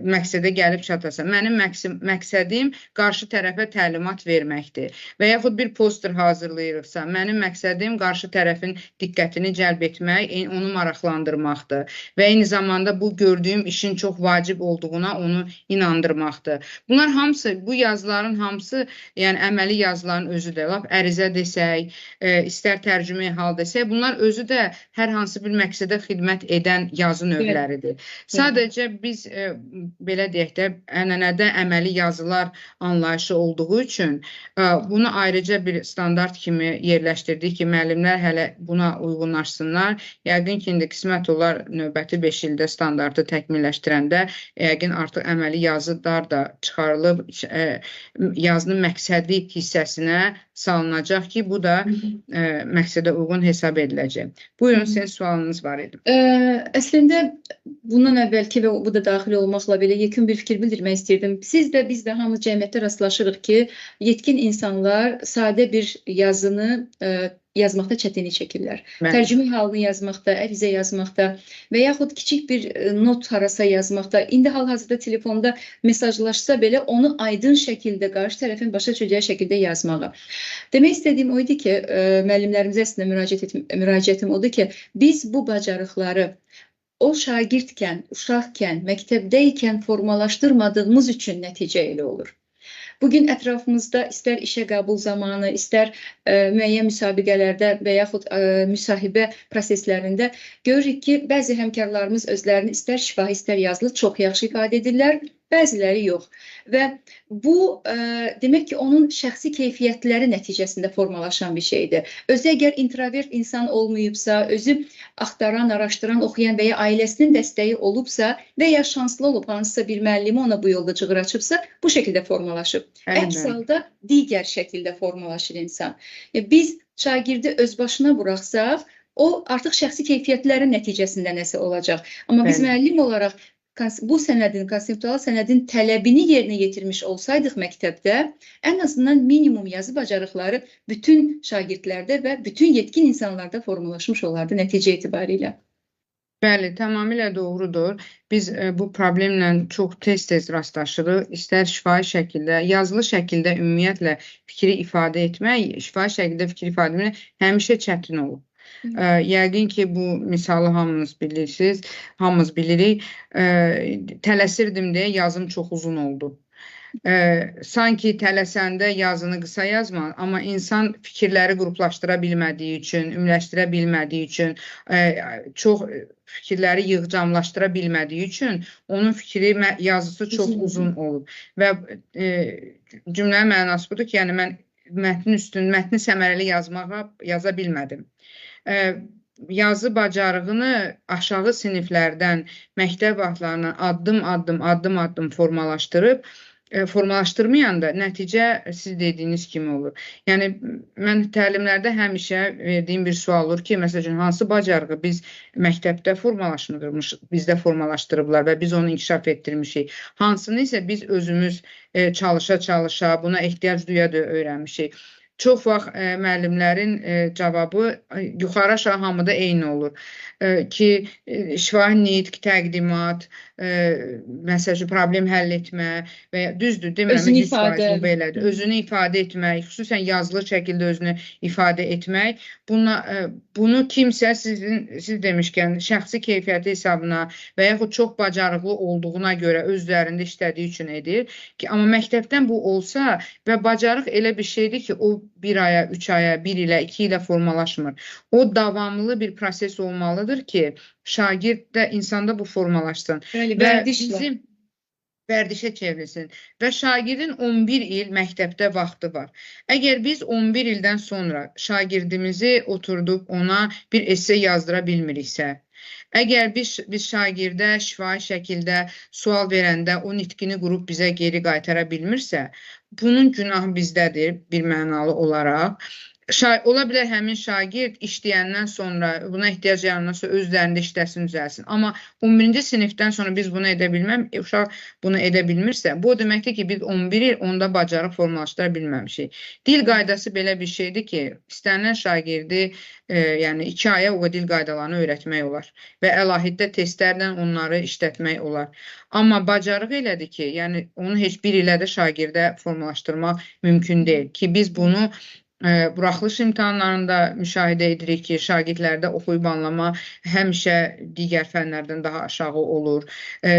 məqsədə gəlib çatasan. Mənim məqsədim qarşı tərəfə təlimat verməkdir. Və yaxud bir poster hazırlayırıqsa, mənim məqsədim qarşı tərəfin diqqətini cəlb etmək, onu maraqlandırmaqdır. Və eyni zamanda bu gördüyüm işin çox vacib olduğuna onu inandırmaqdır. Bunlar hamısı, bu yazıların hamısı, yəni əməli yazıların özü də, lap ərizə desək, istər tərcümeyi hal desək, bunlar özü də hər hansı bir məqsədə xidmət edən yazı növləridir. Sadəcə biz, belə deyək də, ənənədə əməli yazılar anlayışı olduğu üçün bunu ayrıca bir standart kimi yerləşdirdik ki, müəllimlər hələ buna uyğunlaşsınlar. Yəqin ki, indi qismət olar növbəti 5 ildə standartı təkmilləşdirəndə yəqin artıq əməli yazılar da çıxarılıb yazının məqsədi hissəsinə salınacaq ki, bu da məqsədə uyğun hesab ediləcək. Buyurun, sizin sualınız var idi. Əslində, bundan əvvəlki və bu da daxil olmaqla belə yekun bir fikir bildirmək istəyirdim. Siz də, biz də hamı cəmiyyətdə rastlaşırıq ki, yetkin insanlar sadə bir yazını yazmaqda çətinlik çəkirlər. Tərcümə halını yazmaqda, ərizə yazmaqda və yaxud kiçik bir not harasa yazmaqda, indi hal-hazırda telefonda mesajlaşsa belə onu aydın şəkildə, qarşı tərəfin başa düşəcəyi şəkildə yazmağa. Demək istədiyim o idi ki, müəllimlərimizə əslində müraciətim odur ki, biz bu bacarıqları o şagirdkən, uşaqkən, məktəbdəykən formalaşdırmadığımız üçün nəticə elə olur. Bugün ətrafımızda istər işə qəbul zamanı, istər müəyyən müsabiqələrdə və yaxud müsahibə proseslərində görürük ki, bəzi həmkarlarımız özlərini istər şifahi, istər yazılı çox yaxşı ifadə edirlər, bəziləri yox. Və bu, demək ki, onun şəxsi keyfiyyətləri nəticəsində formalaşan bir şeydir. Özü əgər introvert insan olmayıbsa, özü axtaran, araşdıran, oxuyan və ya ailəsinin dəstəyi olubsa və ya şanslı olub hansısa bir müəllimi ona bu yolda cığır açıbsa, bu şəkildə formalaşıb. Əks halda digər şəkildə formalaşır insan. Biz şagirdi öz başına buraxsaq, o artıq şəxsi keyfiyyətlərin nəticəsində nəsə olacaq. Amma biz müəllim olaraq bu sənədin, konseptual sənədin tələbini yerinə yetirmiş olsaydıq məktəbdə, ən azından minimum yazı bacarıqları bütün şagirdlərdə və bütün yetkin insanlarda formalaşmış olardı nəticə etibarilə. Bəli, tamamilə doğrudur. Biz bu problemlə çox tez-tez rastlaşırıq. İstər şifahi şəkildə, yazılı şəkildə ümumiyyətlə fikri ifadə etmək, şifahi şəkildə fikri ifadə etmək həmişə çətin olur. Yəqin ki, bu misalı hamınız bilirsiniz, hamımız bilirik. Tələsirdim deyə yazım çox uzun oldu. Sanki tələsəndə yazını qısa yazma, amma insan fikirləri qruplaşdıra bilmədiyi üçün, ümləşdirə bilmədiyi üçün, çox fikirləri yığcamlaşdıra bilmədiyi üçün onun fikri, yazısı çox uzun olub. Və cümlənin mənası budur ki, yəni mən mətni səmərəli yaza bilmədim. Yazı bacarığını aşağı siniflərdən, məktəb vaxtlarından addım-addım formalaşdırıb, formalaşdırmayanda nəticə siz dediyiniz kimi olur. Yəni, mən təlimlərdə həmişə verdiyim bir sual olur ki, məsəl üçün, hansı bacarığı biz məktəbdə bizdə formalaşdırıblar və biz onu inkişaf etdirmişik. Hansını isə biz özümüz çalışa-çalışa, buna ehtiyac duya-duya öyrənmişik. Çox vaxt müəllimlərin cavabı yuxarı-aşağı hamıda eyni olur. Ki, şifahi nitq, təqdimat, məsəl üçün, problem həll etmə və ya, düzdür, demirəm, 100% bu belədir. Özünü ifadə etmək, xüsusən yazılı şəkildə özünü ifadə etmək. Bunu kimsə siz demişkən, şəxsi keyfiyyəti hesabına və yaxud çox bacarıqlı olduğuna görə öz üzərində işlədiyi üçün edir. Ki, amma məktəbdən bu olsa və bacarıq elə bir şeydir ki, o bir aya, 3 aya, 1 ilə, 2 ilə formalaşmır. O davamlı bir proses olmalıdır ki, şagird də insanda bu formalaşsın. Bəli, və bizim vərdişə çevrilsin. Və şagirdin 11 il məktəbdə vaxtı var. Əgər biz 11 ildən sonra şagirdimizi oturdub ona bir esse yazdıra bilmiriksə, əgər biz şagirdə şifahi şəkildə sual verəndə o nitqini qurub bizə geri qaytara bilmirsə, bunun günahı bizdədir bir mənalı olaraq. Ola bilər həmin şagird işləyəndən sonra, buna ehtiyac yarandan sonra öz üzərində işləsin, düzəlsin. Amma 11-ci sinifdən sonra biz bunu edə bilməm, uşaq bunu edə bilmirsə, bu o deməkdir ki, biz 11 il onda bacarıq formalaşdıra bilməmişik. Dil qaydası belə bir şeydir ki, istənilən şagirdi, yəni 2 aya o dil qaydalarını öyrətmək olar və əlahiddə testlərlə onları işlətmək olar. Amma bacarıq elədir ki, yəni onu heç bir ilə də şagirdə formalaşdırmaq mümkün deyil ki, biz bunu buraxılış imtahanlarında müşahidə edirik ki, şagirdlərdə oxuyub anlama həmişə digər fənlərdən daha aşağı olur.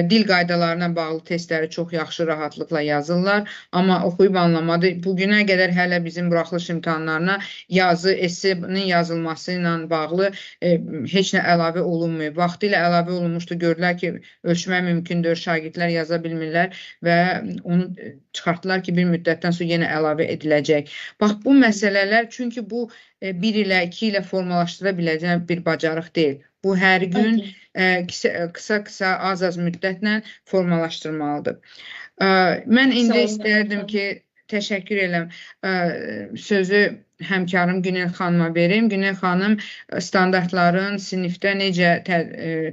Dil qaydalarına bağlı testləri çox yaxşı rahatlıqla yazırlar, amma oxuyub anlamada bugünə qədər hələ bizim buraxılış imtahanlarına yazı, essenin yazılması ilə bağlı heç nə əlavə olunmuyor. Vaxtilə əlavə olunmuşdu, gördülər ki, ölçmə mümkündür, şagirdlər yaza bilmirlər və onu çıxartdılar ki, bir müddətdən sonra yenə əlavə ediləcək. Bax, bu məsələlər, çünki bu 1 ilə, 2 ilə formalaşdıra biləcək bir bacarıq deyil. Bu, hər gün qısa-qısa, az-az müddətlə formalaşdırmalıdır. Mən indi istərdim ki, təşəkkür edirəm, sözü həmkarım Günel xanıma verim. Günel xanım standartların sinifdə necə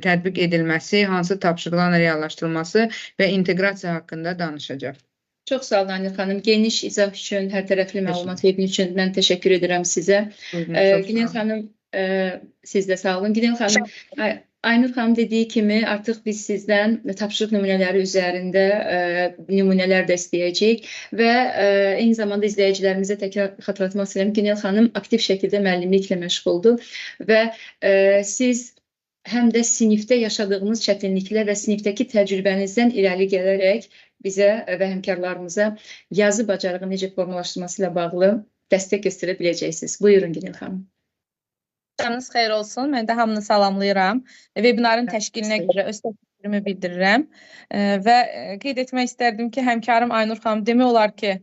tətbiq edilməsi, hansı tapşırıqlarla reallaşdırılması və inteqrasiya haqqında danışacaq. Çox sağ olun Aynur xanım. Geniş izah üçün, hər tərəfli məlumat verdiyin üçün mən təşəkkür edirəm sizə. Günel xanım, siz də sağ olun. Günel xanım, Aynur xanım dediyi kimi artıq biz sizdən tapşırıq nümunələri üzərində nümunələr də istəyəcəyik və eyni zamanda izləyicilərimizə təkrar xatırlatmaq istəyirəm. Günel xanım aktiv şəkildə müəllimliklə məşğuldur və siz həm də sinifdə yaşadığınız çətinliklər və sinifdəki təcrübənizdən irəli gələrək bizə və həmkarlarımıza yazı bacarığı necə formalaşdırması ilə bağlı dəstək göstərə biləcəksiniz. Buyurun Günel xanım. Axşamınız xeyir olsun. Mən də hamını salamlayıram. Webinarın təşkilinə görə öz təşəkkürümü bildirirəm. Və qeyd etmək istərdim ki, həmkarım Aynur xanım demək olar ki,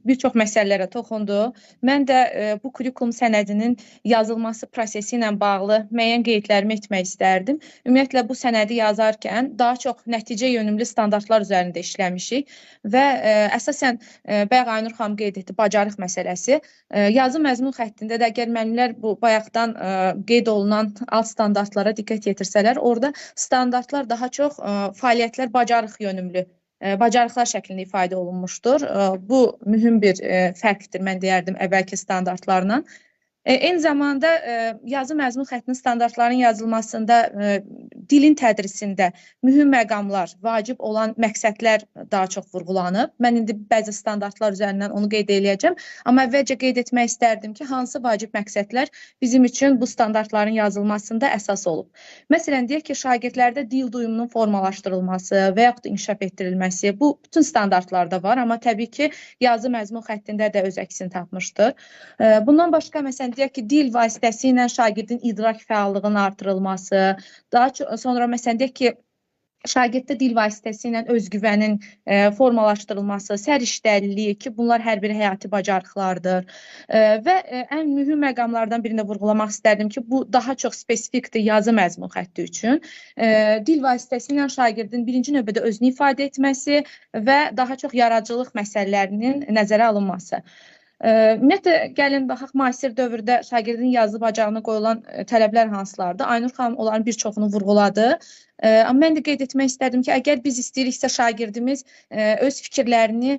bir çox məsələlərə toxundu. Mən də bu kurikulum sənədinin yazılması prosesi ilə bağlı müəyyən qeydlərimi etmək istərdim. Ümumiyyətlə, bu sənədi yazarkən daha çox nəticə yönümlü standartlar üzərində işləmişik və əsasən, bayaq Aynur xanım qeyd etdi, bacarıq məsələsi. Yazı məzmun xəttində də əgər müəllimlər bu bayaqdan qeyd olunan alt standartlara diqqət yetirsələr, orada standartlar standartlar daha çox fəaliyyətlər bacarıq yönümlü, bacarıqlar şəklində ifadə olunmuşdur. Bu mühüm bir fərqdir, mən deyərdim, əvvəlki standartlarla. Eyni zamanda yazı məzmun xəttinin standartlarının yazılmasında dilin tədrisində mühüm məqamlar, vacib olan məqsədlər daha çox vurğulanıb. Mən indi bəzi standartlar üzərindən onu qeyd eləyəcəm. Amma əvvəlcə qeyd etmək istərdim ki, hansı vacib məqsədlər bizim üçün bu standartların yazılmasında əsas olub. Məsələn, deyək ki, şagirdlərdə dil duyumunun formalaşdırılması və yaxud da inkişaf etdirilməsi, bu bütün standartlarda var, amma təbii ki, yazı məzmun xəttində də öz əksini tapmışdır. Bundan başqa, məsələn, deyək ki, dil vasitəsilə şagirdin idrak fəallığının artırılması, daha çox, sonra məsələn deyək ki, şagirddə dil vasitəsilə özgüvənin formalaşdırılması, səriştəliliyi ki, bunlar hər biri həyati bacarıqlardır. Və ən mühüm məqamlardan birini də vurğulamaq istərdim ki, bu daha çox spesifikdir yazı məzmun xətti üçün. Dil vasitəsilə şagirdin birinci növbədə özünü ifadə etməsi və daha çox yaradıcılıq məsələlərinin nəzərə alınması. Ümumiyyətlə, gəlin baxaq, müasir dövrdə şagirdin yazı bacarığına qoyulan tələblər hansılardır? Aynur xanım onların bir çoxunu vurğuladı. Amma mən də qeyd etmək istərdim ki, əgər biz istəyiriksə şagirdimiz öz fikirlərini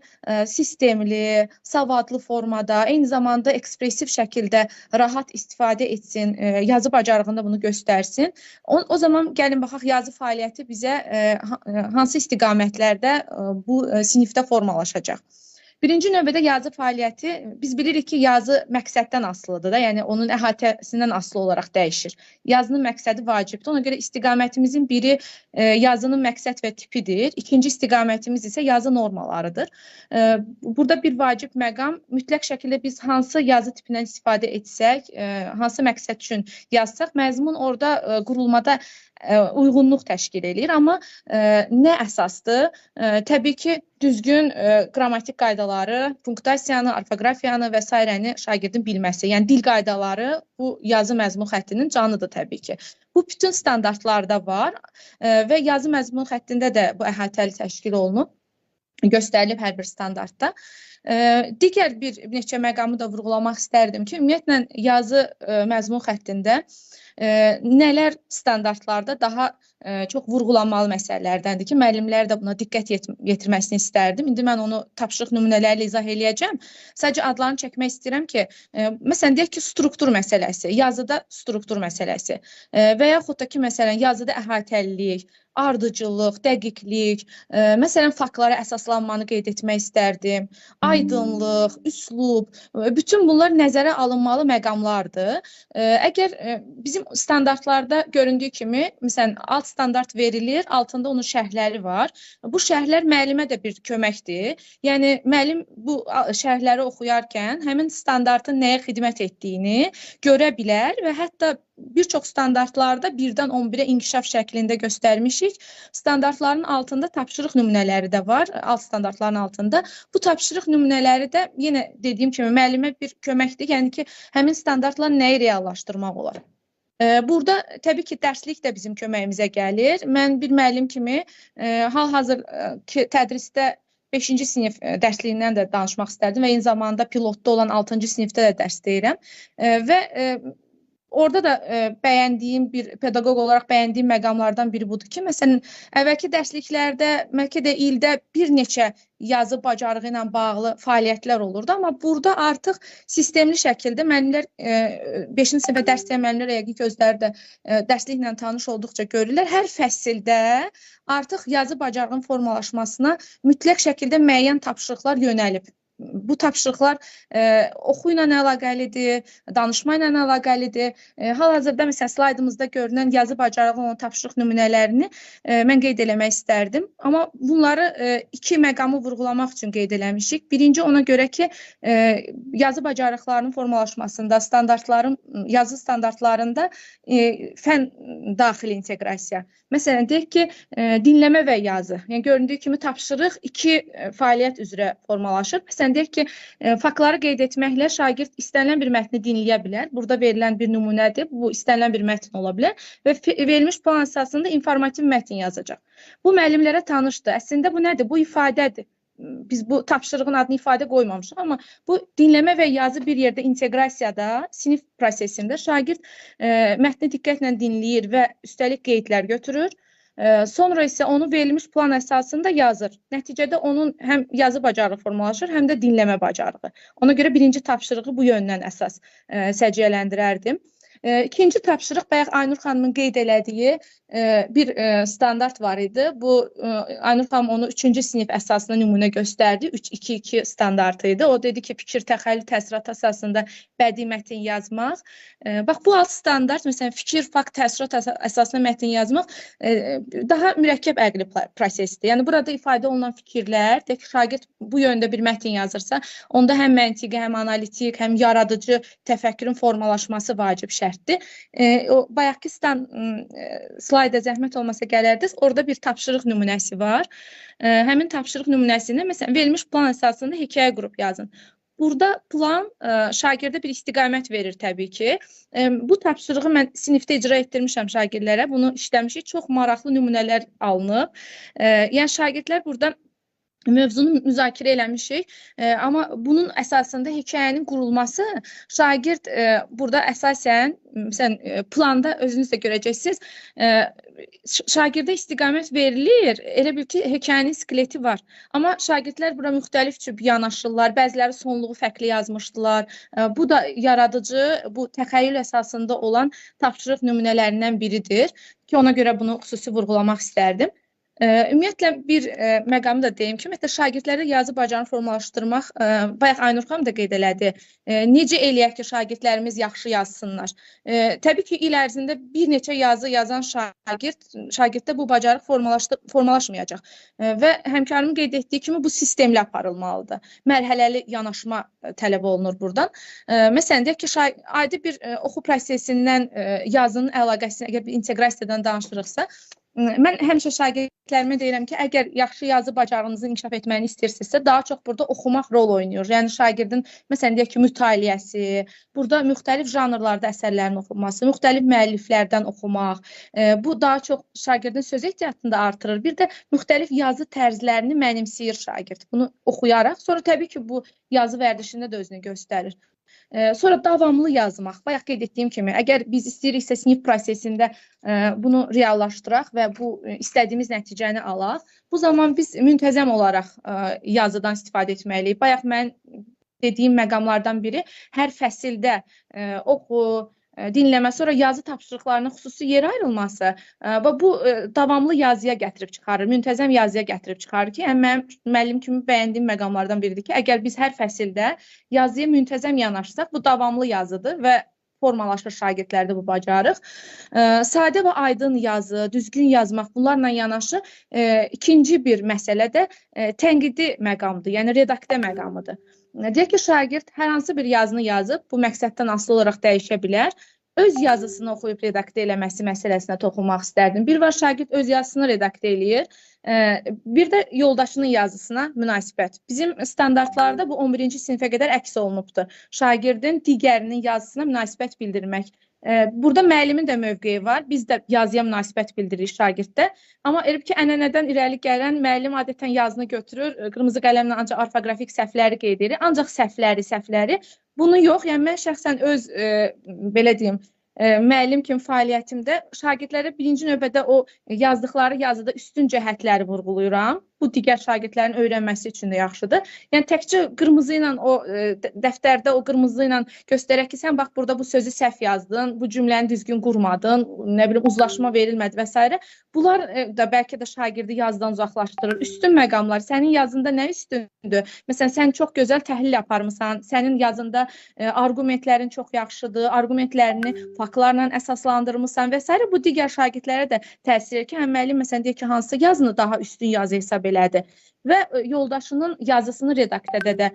sistemli, savadlı formada, eyni zamanda ekspresiv şəkildə rahat istifadə etsin, yazı bacarığında bunu göstərsin, o zaman gəlin baxaq, yazı fəaliyyəti bizə hansı istiqamətlərdə bu sinifdə formalaşacaq. Birinci növbədə yazı fəaliyyəti, biz bilirik ki, yazı məqsəddən asılıdır da, yəni onun əhatəsindən asılı olaraq dəyişir. Yazının məqsədi vacibdir. Ona görə istiqamətimizin biri yazının məqsəd və tipidir. İkinci istiqamətimiz isə yazı normalarıdır. Burada bir vacib məqam, mütləq şəkildə biz hansı yazı tipindən istifadə etsək, hansı məqsəd üçün yazsaq, məzmun orada qurulmada uyğunluq təşkil eləyir. Amma nə əsasdır? Təbii ki, düzgün qrammatik qaydaları, punktasiyanı, orfoqrafiyanı və sairəni şagirdin bilməsi. Yəni, dil qaydaları bu yazı məzmun xəttinin canıdır təbii ki. Bu bütün standartlarda var və yazı məzmun xəttində də bu əhatəli təşkil olunub, göstərilib hər bir standartda. Digər bir neçə məqamı da vurğulamaq istərdim ki, ümumiyyətlə, yazı məzmun xəttində nələr standartlarda daha çox vurğulanmalı məsələlərdəndir ki, müəllimlər də buna diqqət yetirməsini istərdim. İndi mən onu tapşırıq nümunələrlə izah eləyəcəm. Sadəcə adlarını çəkmək istəyirəm ki, məsələn, deyək ki, struktur məsələsi, yazıda struktur məsələsi və yaxud da ki, məsələn, yazıda əhatəlilik, ardıcıllıq, dəqiqlik, məsələn, faktlara əsaslanmanı qeyd etmək istərdim, aydınlıq, üslub, bütün bunlar nəzərə alınmalı məqamlardır. Əgər bizim standartlarda göründüyü kimi, məsələn, alt standart verilir, altında onun şərhləri var. Bu şərhlər müəllimə də bir köməkdir. Yəni, müəllim bu şərhləri oxuyarkən həmin standartın nəyə xidmət etdiyini görə bilər və hətta bir çox standartlarda 1-dən 11-ə inkişaf şəklində göstərmişik. Standartların altında tapşırıq nümunələri də var, alt standartların altında. Bu tapşırıq nümunələri də yenə dediyim kimi müəllimə bir köməkdir. Yəni ki, həmin standartla nəyi reallaşdırmaq olar? Burada təbii ki, dərslik də bizim köməyimizə gəlir. Mən bir müəllim kimi hal-hazır tədrisdə 5-ci sinif dərsliyindən də danışmaq istərdim və eyni zamanda pilotda olan 6-cı sinifdə də dərs deyirəm. Və orada da bəyəndiyim bir pedaqoq olaraq bəyəndiyim məqamlardan biri budur ki, məsələn, əvvəlki dərsliklərdə bəlkə də ildə bir neçə yazı bacarığı ilə bağlı fəaliyyətlər olurdu, amma burada artıq sistemli şəkildə müəllimlər, 5-ci sinifə dərs deyən müəllimlər yəqin ki, özləri də dərsliklə tanış olduqca görürlər. Hər fəsildə artıq yazı bacarığının formalaşmasına mütləq şəkildə müəyyən tapşırıqlar yönəlib. Bu tapşırıqlar oxu ilə əlaqəlidir, danışma ilə əlaqəlidir. Hal-hazırda məsələn slaydımızda görünən yazı bacarığı olan tapşırıq nümunələrini mən qeyd eləmək istərdim. Amma bunları iki məqamı vurğulamaq üçün qeyd eləmişik. Birinci ona görə ki, yazı bacarıqlarının formalaşmasında, standartların, yazı standartlarında fən daxili inteqrasiya. Məsələn, deyək ki, dinləmə və yazı. Yəni göründüyü kimi tapşırıq iki fəaliyyət üzrə formalaşır. Məsələn, deyək ki, faktları qeyd etməklə şagird istənilən bir mətni dinləyə bilər. Burada verilən bir nümunədir. Bu istənilən bir mətn ola bilər və verilmiş plan əsasında informativ mətn yazacaq. Bu müəllimlərə tanışdır. Əslində bu nədir? Bu ifadədir. Biz bu tapşırığın adını ifadə qoymamışıq, amma bu dinləmə və yazı bir yerdə inteqrasiyada, sinif prosesində şagird mətni diqqətlə dinləyir və üstəlik qeydlər götürür. Sonra isə onu verilmiş plan əsasında yazır. Nəticədə onun həm yazı bacarığı formalaşır, həm də dinləmə bacarığı. Ona görə birinci tapşırığı bu yöndən əsas səciyyələndirərdim. İkinci tapşırıq bayaq Aynur xanımın qeyd elədiyi bir standart var idi. Bu Aynur xanım onu 3-cü sinif əsasında nümunə göstərdi. 3-2-2 standartı idi. O dedi ki, fikir, təxəyyül, təəssürat əsasında bədii mətin yazmaq. Bax bu alt standart, məsələn, fikir, fakt, təəssürat əsasında mətin yazmaq daha mürəkkəb əqli prosesdir. Yəni burada ifadə olunan fikirlər, deyək ki, şagird bu yöndə bir mətin yazırsa, onda həm məntiqi, həm analitik, həm yaradıcı təfəkkürün formalaşması vacib şərtdir. O bayaqki slayda zəhmət olmasa gələrdiniz, orada bir tapşırıq nümunəsi var. Həmin tapşırıq nümunəsində məsələn verilmiş plan əsasında hekayə qrup yazın. Burada plan şagirdə bir istiqamət verir təbii ki. Bu tapşırığı mən sinifdə icra etdirmişəm şagirdlərə. Bunu işləmişik. Çox maraqlı nümunələr alınıb. Yəni şagirdlər burada mövzunu müzakirə eləmişik, amma bunun əsasında hekayənin qurulması şagird burada əsasən, məsələn, planda özünüz də görəcəksiniz, şagirdə istiqamət verilir, elə bil ki, hekayənin skeleti var. Amma şagirdlər bura müxtəlif cür yanaşırlar, bəziləri sonluğu fərqli yazmışdılar. Bu da yaradıcı, bu təxəyyül əsasında olan tapşırıq nümunələrindən biridir ki, ona görə bunu xüsusi vurğulamaq istərdim. Ümumiyyətlə, bir məqamı da deyim ki, ümumiyyətlə, şagirdlərdə yazı bacarığını formalaşdırmaq, bayaq Aynur xanım da qeyd elədi, necə eləyək ki, şagirdlərimiz yaxşı yazsınlar. Təbii ki, il ərzində bir neçə yazı yazan şagirddə bu bacarıq formalaşmayacaq. Və həmkarımın qeyd etdiyi kimi bu sistemli aparılmalıdır. Mərhələli yanaşma tələb olunur buradan. Məsələn, deyək ki, adi bir oxu prosesindən yazının əlaqəsini, əgər bir inteqrasiyadan danışırıqsa, mən həmişə şagirdlərimə deyirəm ki, əgər yaxşı yazı bacarığınızı inkişaf etməyini istəyirsinizsə, daha çox burada oxumaq rol oynayır. Yəni şagirdin, məsələn, deyək ki, mütaliəsi, burada müxtəlif janrlarda əsərlərin oxunması, müxtəlif müəlliflərdən oxumaq, bu daha çox şagirdin söz ehtiyatını da artırır. Bir də müxtəlif yazı tərzlərini mənimsəyir şagird. Bunu oxuyaraq, sonra təbii ki, bu yazı vərdişində də özünü göstərir. Sonra davamlı yazmaq. Bayaq qeyd etdiyim kimi, əgər biz istəyiriksə sinif prosesində bunu reallaşdıraq və bu istədiyimiz nəticəni alaq, bu zaman biz müntəzəm olaraq yazıdan istifadə etməliyik. Bayaq mən dediyim məqamlardan biri, hər fəsildə oxu, dinləmə, sonra yazı tapşırıqlarının xüsusi yerə ayrılması və bu davamlı yazıya gətirib çıxarır, müntəzəm yazıya gətirib çıxarır ki, yəni mənim müəllim kimi bəyəndiyim məqamlardan biridir ki, əgər biz hər fəsildə yazıya müntəzəm yanaşsaq, bu davamlı yazıdır və formalaşır şagirdlərdə bu bacarıq. Sadə və aydın yazı, düzgün yazmaq, bunlarla yanaşı ikinci bir məsələ də tənqidi məqamdır, yəni redaktə məqamıdır. Deyək ki, şagird hər hansı bir yazını yazıb, bu məqsəddən asılı olaraq dəyişə bilər. Öz yazısını oxuyub redaktə eləməsi məsələsinə toxunmaq istərdim. Bir var şagird öz yazısını redaktə eləyir, bir də yoldaşının yazısına münasibət. Bizim standartlarda bu 11-ci sinifə qədər əks olunubdur. Şagirdin digərinin yazısına münasibət bildirmək. Burada müəllimin də mövqeyi var. Biz də yazıya münasibət bildiririk şagirddə. Amma elə ki, ənənədən irəli gələn müəllim adətən yazını götürür, qırmızı qələmlə ancaq orfoqrafik səhvləri qeyd edir. Ancaq səhvləri. Bunu yox, yəni mən şəxsən öz, belə deyim, müəllim kimi fəaliyyətimdə şagirdlərə birinci növbədə o yazdıqları yazıda üstün cəhətləri vurğuluyuram. Bu, digər şagirdlərin öyrənməsi üçün də yaxşıdır. Yəni, təkcə qırmızı ilə o dəftərdə o qırmızı ilə göstərək ki, sən bax, burada bu sözü səhv yazdın, bu cümləni düzgün qurmadın, nə bilim, uzlaşma verilmədi və s. Bunlar da bəlkə də şagirdi yazıdan uzaqlaşdırır. Üstün məqamlar, sənin yazında nə üstündür? Məsələn, sən çox gözəl təhlil aparmısan, sənin yazında arqumentlərin çox yaxşıdır, arqumentlərini faktlarla əsaslandırmısan və s. Bu, digər şagirdlərə də təsir edir ki, həm müəllim, məsələn, deyir ki, hansı yazını daha üstün yazı hesab elədi və yoldaşının yazısını redaktədə də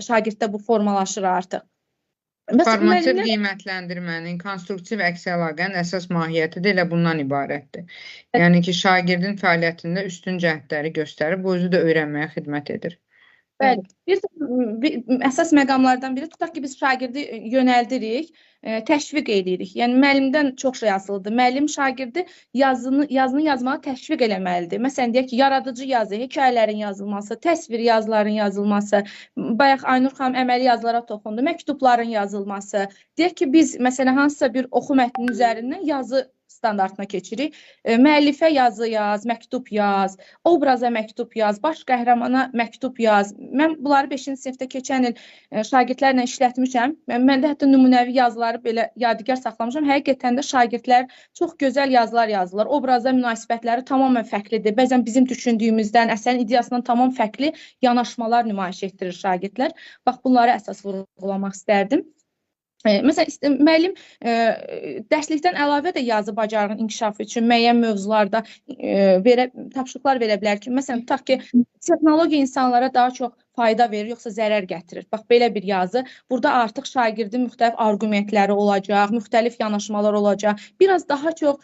şagirddə bu formalaşır artıq. Formativ qiymətləndirmənin, konstruktiv əks əlaqənin əsas mahiyyəti də elə bundan ibarətdir. Yəni ki, şagirdin fəaliyyətində üstün cəhətləri göstərib, bu özü də öyrənməyə xidmət edir. Bəli. Bir əsas məqamlardan biri, tutaq ki, biz şagirdi yönəldirik, təşviq eləyirik. Yəni, müəllimdən çox şey asılıdır. Müəllim şagirdi yazını yazmağa təşviq eləməlidir. Məsələn, deyək ki, yaradıcı yazı, hekayələrin yazılması, təsvir yazıların yazılması, bayaq Aynur xanım əməli yazılara toxundu, məktubların yazılması. Deyək ki, biz, məsələn, hansısa bir oxu mətninin üzərindən yazı standartına keçirik. Müəllifə yazı yaz, məktub yaz, obraza məktub yaz, baş qəhrəmana məktub yaz. Mən bunları 5-ci sinifdə keçən il şagirdlərlə işlətmişəm. Mən də hətta nümunəvi yazıları belə yadigar saxlamışam. Həqiqətən də şagirdlər çox gözəl yazılar yazırlar. Obraza münasibətləri tamamilə fərqlidir. Bəzən bizim düşündüyümüzdən, əsərin ideyasından tamam fərqli yanaşmalar nümayiş etdirir şagirdlər. Bax, bunları əsas vurğulamaq istərdim. Məsələn, müəllim dərslikdən əlavə də yazı bacarığının inkişafı üçün müəyyən mövzularda tapşırıqlar verə bilər ki, məsələn, tutaq ki, texnologiya insanlara daha çox fayda verir, yoxsa zərər gətirir. Bax, belə bir yazı. Burada artıq şagirdin müxtəlif arqumentləri olacaq, müxtəlif yanaşmalar olacaq. Biraz daha çox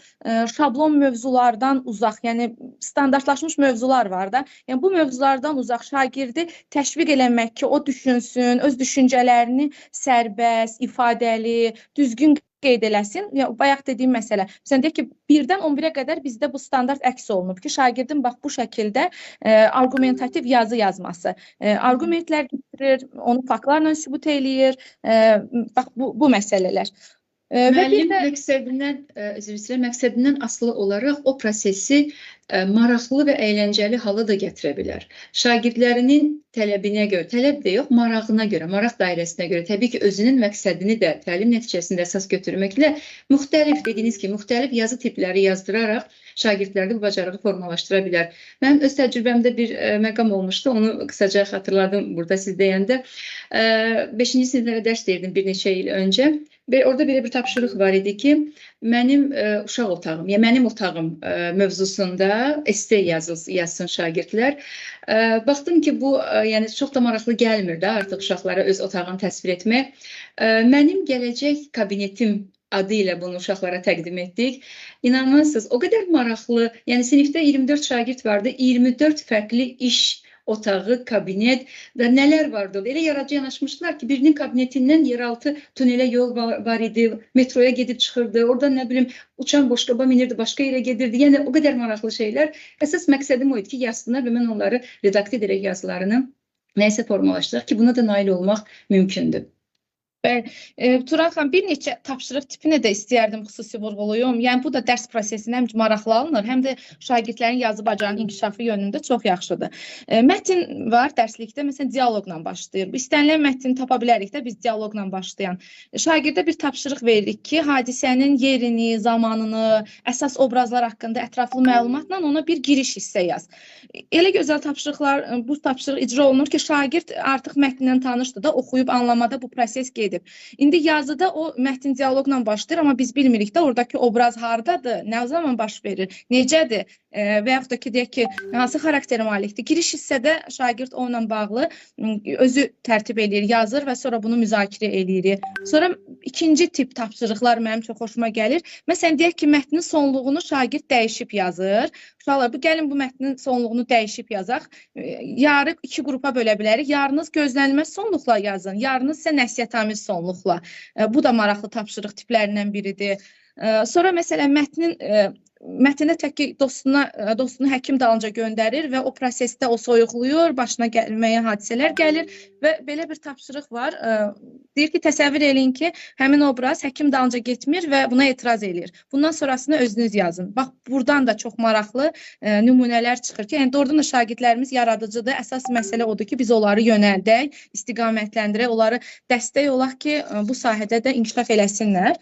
şablon mövzulardan uzaq, yəni standartlaşmış mövzular var da. Yəni, bu mövzulardan uzaq şagirdi təşviq eləmək ki, o düşünsün, öz düşüncələrini sərbəst, ifadəli, düzgün qeyd eləsin. Ya, bayaq dediyim məsələ. Məsələn, deyək ki, 1-dən 11-ə qədər bizdə bu standart əks olunub ki, şagirdin bax bu şəkildə arqumentativ yazı yazması. Arqumentlər getirir, onu faktlarla sübut eləyir. Bax bu məsələlər. Və bir Müəllim də məqsədindən, üzr istəyirəm, məqsədindən asılı olaraq o prosesi maraqlı və əyləncəli hala da gətirə bilər. Şagirdlərinin tələbinə görə, tələb də yox, marağına görə, maraq dairəsinə görə, təbii ki, özünün məqsədini də təlim nəticəsində əsas götürməklə müxtəlif, dediyiniz kimi, müxtəlif yazı tipləri yazdıraraq şagirdlərdə bu bacarığı formalaşdıra bilər. Mənim öz təcrübəmdə bir məqam olmuşdu, onu qısaca xatırladım burada siz deyəndə. 5-ci siniflərə dərs deyirdim bir neçə il öncə. Və orada belə bir tapşırıq var idi ki, mənim uşaq otağım, ya mənim otağım mövzusunda esse yazsın şagirdlər. Baxdım ki, bu çox da maraqlı gəlmir də artıq uşaqlara öz otağını təsvir etmək. Mənim gələcək kabinetim adı ilə bunu uşaqlara təqdim etdik. İnanmazsınız, o qədər maraqlı, sinifdə 24 şagird vardı, 24 fərqli iş otağı, kabinet və nələr vardı. Elə yaradıcı yanaşmışdılar ki, birinin kabinetindən yeraltı tunelə yol var idi, metroya gedib çıxırdı, oradan nə bilim uçan boşqaba minirdi, başqa yerə gedirdi. O qədər maraqlı şeylər. Əsas məqsədim o idi ki, yazsınlar və mən onları redaktə edərək yazılarını nəyisə formalaşdıraq ki, buna da nail olmaq mümkündür. Bəli, Turan xanım, bir neçə tapşırıq tipinə də istəyərdim xüsusi vurğulayım. Bu da dərs prosesində həm maraqlı alınır, həm də şagirdlərin yazı bacarığının inkişafı yönündə çox yaxşıdır. Mətn var dərslikdə, məsələn, dialoqla başlayır. Bu istənilən mətni tapa bilərik də biz dialoqla başlayan. Şagirdə bir tapşırıq veririk ki, hadisənin yerini, zamanını, əsas obrazlar haqqında ətraflı məlumatla ona bir giriş hissə yaz. Elə gözəl tapşırıqlar, bu tapşırıq icra olunur ki, şagird artıq mətnlə tanışdır da, oxuyub anlamada bu proses gedir. İndi yazıda o mətn dialoqla başlayır, amma biz bilmirik də oradakı obraz hardadır, nə zaman baş verir, necədir, və yaxud da ki, deyək ki, hansı xarakterə malikdir. Giriş hissədə şagird onunla bağlı özü tərtib eləyir, yazır və sonra bunu müzakirə eləyirik. Sonra ikinci tip tapşırıqlar mənim çox xoşuma gəlir. Məsələn, deyək ki, mətnin sonluğunu şagird dəyişib yazır. Uşaqlar, gəlin bu mətnin sonluğunu dəyişib yazaq. Yarı iki qrupa bölə bilərik. Yarınız gözlənilməz sonluqla yazın, yarınız isə nəsihətamiz sonluqla. Bu da maraqlı tapşırıq tiplərindən biridir. Sonra məsələn, mətndə tək ki, dostunu həkim dalınca göndərir və o prosesdə o soyuqluyur, başına gəlməyə hadisələr gəlir və belə bir tapşırıq var. Deyir ki, təsəvvür eləyin ki, həmin obraz həkim dalınca getmir və buna etiraz eləyir. Bundan sonrasını özünüz yazın. Bax, buradan da çox maraqlı nümunələr çıxır ki, doğrudan da şagirdlərimiz yaradıcıdır. Əsas məsələ odur ki, biz onları yönəldək, istiqamətləndirək, onları dəstək olaq ki, bu sahədə də inkişaf eləsinlər.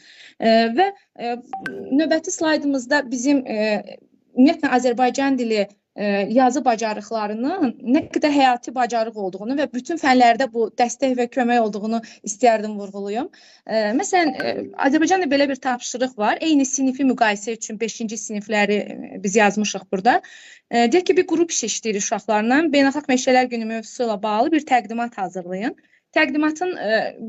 Və növbəti slaydımızda bizim ümumiyyətlə Azərbaycan dili yazı bacarıqlarının nə qədər həyati bacarıq olduğunu və bütün fənlərdə bu dəstək və kömək olduğunu istəyərdim vurğulayım. Məsələn, Azərbaycanda belə bir tapşırıq var. Eyni sinifi müqayisə üçün 5-ci sinifləri biz yazmışıq burada. Deyək ki, bir qrup işi işləyirik uşaqlarla. Beynəlxalq Meşələr Günü mövzusu ilə bağlı bir təqdimat hazırlayın. Təqdimatın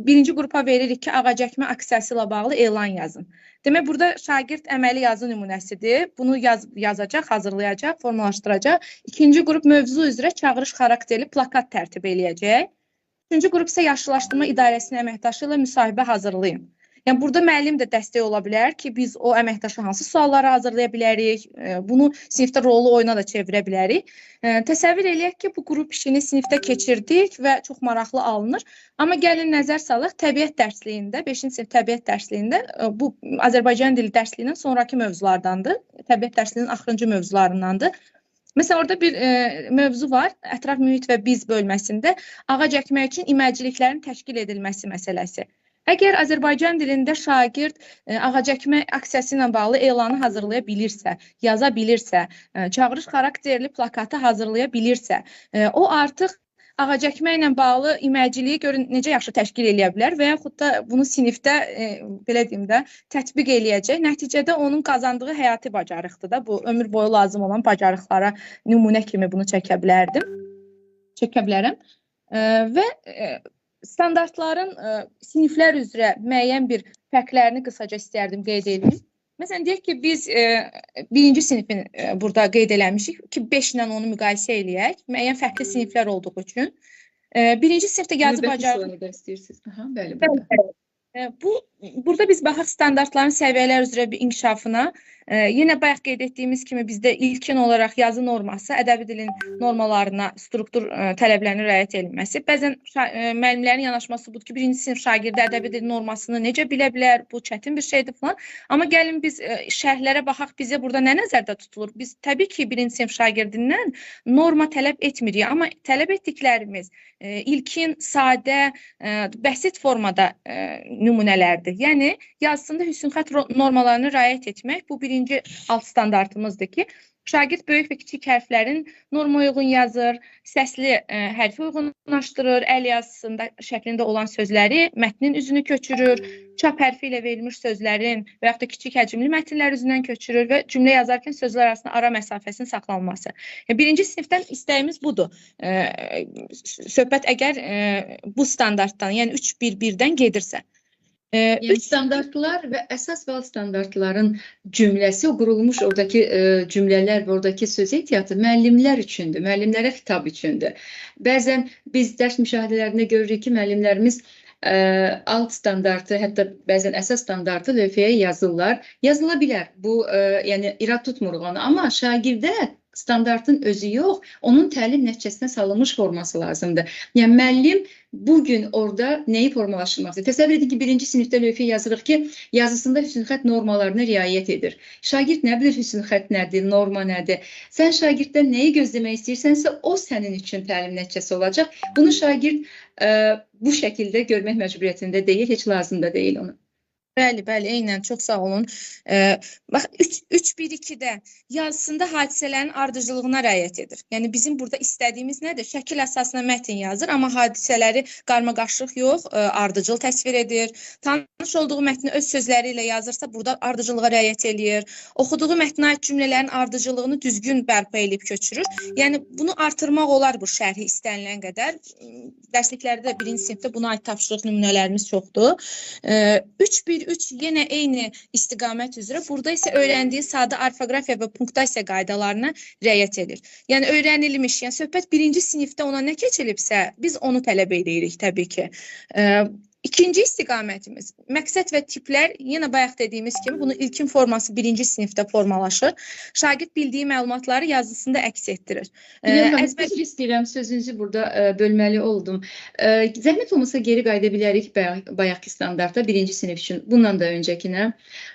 birinci qrupa veririk ki, ağac əkmə aksiyası ilə bağlı elan yazın. Demək, burada şagird əməli yazı nümunəsidir. Bunu yazacaq, hazırlayacaq, formalaşdıracaq. İkinci qrup mövzu üzrə çağırış xarakterli plakat tərtib eləyəcək. Üçüncü qrup isə Yaşlılaşdırma İdarəsinin əməkdaşı ilə müsahibə hazırlayın. Yəni burada müəllim də dəstək ola bilər ki, biz o əməkdaşa hansı sualları hazırlaya bilərik, bunu sinifdə rollu oyuna da çevirə bilərik. Təsəvvür eləyək ki, bu qrup işini sinifdə keçirdik və çox maraqlı alınır. Amma gəlin nəzər salaq, təbiət dərsliyində, 5-ci sinif təbiət dərsliyində, bu Azərbaycan dili dərsliyinin sonrakı mövzulardandır. Təbiət dərsliyinin axırıncı mövzularındandır. Məsələn, orada bir mövzu var, ətraf mühit və biz bölməsində ağac əkmək üçün iməcikliklərin təşkil edilməsi məsələsi. Əgər Azərbaycan dilində şagird ağac əkmə aksiyası ilə bağlı elanı hazırlaya bilirsə, yaza bilirsə, çağırış xarakterli plakatı hazırlaya bilirsə, o artıq ağac əkmə ilə bağlı iməciliyi görün necə yaxşı təşkil eləyə bilər və yaxud da bunu sinifdə, belə deyim də, tətbiq eləyəcək. Nəticədə onun qazandığı həyati bacarıqdır da, bu ömür boyu lazım olan bacarıqlara nümunə kimi bunu çəkə bilərdim, çəkə bilərəm. Və standartların siniflər üzrə müəyyən bir fərqlərini qısaca istəyərdim qeyd edeyim. Məsələn, deyək ki, biz birinci sinifin burada qeyd eləmişik ki, 5 ilə onu müqayisə eləyək, müəyyən fərqli siniflər olduğu üçün. Birinci sinifdə yazı bacarığı... Aha, bəli, burada. Burada biz baxaq standartların səviyyələr üzrə bir inkişafına. Yenə bayaq qeyd etdiyimiz kimi bizdə ilkin olaraq yazı norması, ədəbi dilin normalarına, struktur tələblərinin riayət edilməsi. Bəzən müəllimlərin yanaşması budur ki, birinci sinif şagirdi ədəbi dilin normasını necə bilə bilər, bu çətin bir şeydir falan. Amma gəlin biz şərhlərə baxaq, bizə burada nə nəzərdə tutulur? Biz təbii ki, birinci sinif şagirdindən norma tələb etmirik, amma tələb etdiklərimiz ilkin, sadə, bəsit formada nümunələrdir. Yəni, yazısında hüsnxətt normalarını riayət etmək, bu birinci alt standartımızdır ki, şagird böyük və kiçik hərflərin norma uyğun yazır, səsli hərfi uyğunlaşdırır, əl yazısında şəklində olan sözləri mətnin üzünü köçürür, çap hərfi ilə verilmiş sözlərin və yaxud da kiçik həcmli mətnlər üzündən köçürür və cümlə yazarkən sözlər arasında ara məsafəsinin saxlanması. Yəni, birinci sinifdən istəyimiz budur. Söhbət əgər bu standartdan, yəni 3-1-1-dən gedirsə. Yəni standartlar və əsas və alt standartların cümləsi, o qurulmuş oradakı cümlələr və oradakı söz ehtiyatı müəllimlər üçündür, müəllimlərə xitab üçündür. Bəzən biz dərs müşahidələrində görürük ki, müəllimlərimiz alt standartı, hətta bəzən əsas standartı lövhəyə yazırlar. Yazıla bilər, bu yəni irad tutmuruq onu, amma şagirdə standartın özü yox, onun təlim nəticəsinə salınmış forması lazımdır. Yəni müəllim bugün orada nəyi formalaşdırmaq istəyir? Təsəvvür edin ki, birinci sinifdə lövhəyə yazırıq ki, yazısında hüsnxətt normalarına riayət edir. Şagird nə bilir hüsnxətt nədir, norma nədir? Sən şagirddən nəyi gözləmək istəyirsənsə, o sənin üçün təlim nəticəsi olacaq. Bunu şagird bu şəkildə görmək məcburiyyətində deyil, heç lazım da deyil ona. Bəli, bəli, eynən, çox sağ olun. Bax, 3-1-2-də yazısında hadisələrin ardıcıllığına riayət edir. Yəni, bizim burada istədiyimiz nədir? Şəkil əsasına mətn yazır, amma hadisələri qarmaqaşıq yox, ardıcıl təsvir edir. Tanış olduğu mətni öz sözləri ilə yazırsa, burada ardıcıllığa riayət eləyir. Oxuduğu mətnə aid cümlələrin ardıcıllığını düzgün bərpa eləyib köçürür. Yəni, bunu artırmaq olar bu şərhi istənilən qədər. Dərsliklərdə də birinci sinifdə buna aid tapşırıq nümunələrimiz çoxdur. 3-1-3 yenə eyni istiqamət üzrə. Burada isə öyrəndiyi sadə orfoqrafiya və punktasiya qaydalarına riayət edir. Yəni, öyrənilmiş, yəni söhbət birinci sinifdə ona nə keçilibsə, biz onu tələb edirik təbii ki. İkinci istiqamətimiz, məqsəd və tiplər, yenə bayaq dediyimiz kimi, bunun ilkin forması birinci sinifdə formalaşır. Şagird bildiyi məlumatları yazısında əks etdirir. Üzr istəyirəm, sözünüzü burada bölməli oldum. Zəhmət olmasa geri qayıda bilərik bayaqki standarta, birinci sinif üçün, bundan da öncəkinə.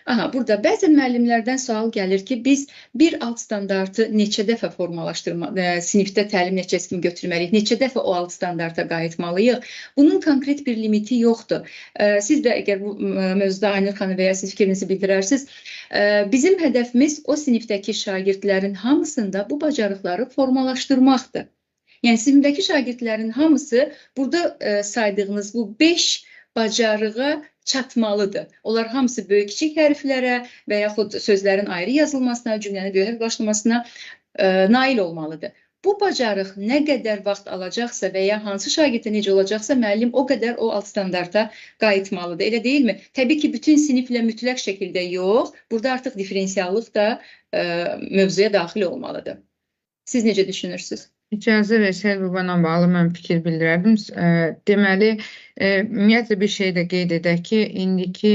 Aha, burada bəzən müəllimlərdən sual gəlir ki, biz bir alt standartı neçə dəfə formalaşdırma, sinifdə təlim nəticəsi kimi götürməliyik, neçə dəfə o alt standarta qayıtmalıyıq. Bunun konkret bir limiti yoxdur. Siz də əgər bu mövzuda Aynur xanım və ya siz fikrinizi bildirərsiniz, bizim hədəfimiz o sinifdəki şagirdlərin hamısında bu bacarıqları formalaşdırmaqdır. Yəni, sinifdəki şagirdlərin hamısı burada saydığınız bu 5 bacarığa çatmalıdır. Onlar hamısı böyük kiçik hərflərə və yaxud sözlərin ayrı yazılmasına, cümlənin böyük hərf başlamasına nail olmalıdır. Bu bacarıq nə qədər vaxt alacaqsa və ya hansı şagirdə necə olacaqsa, müəllim o qədər o alt standarta qayıtmalıdır. Elə deyilmi? Təbii ki, bütün siniflə mütləq şəkildə yox. Burada artıq diferensiallıq da mövzuya daxil olmalıdır. Siz necə düşünürsünüz? İcazə versəniz, bu ilə bağlı mən fikir bildirərdim. Deməli, ümumiyyətlə bir şey də qeyd edək ki, indiki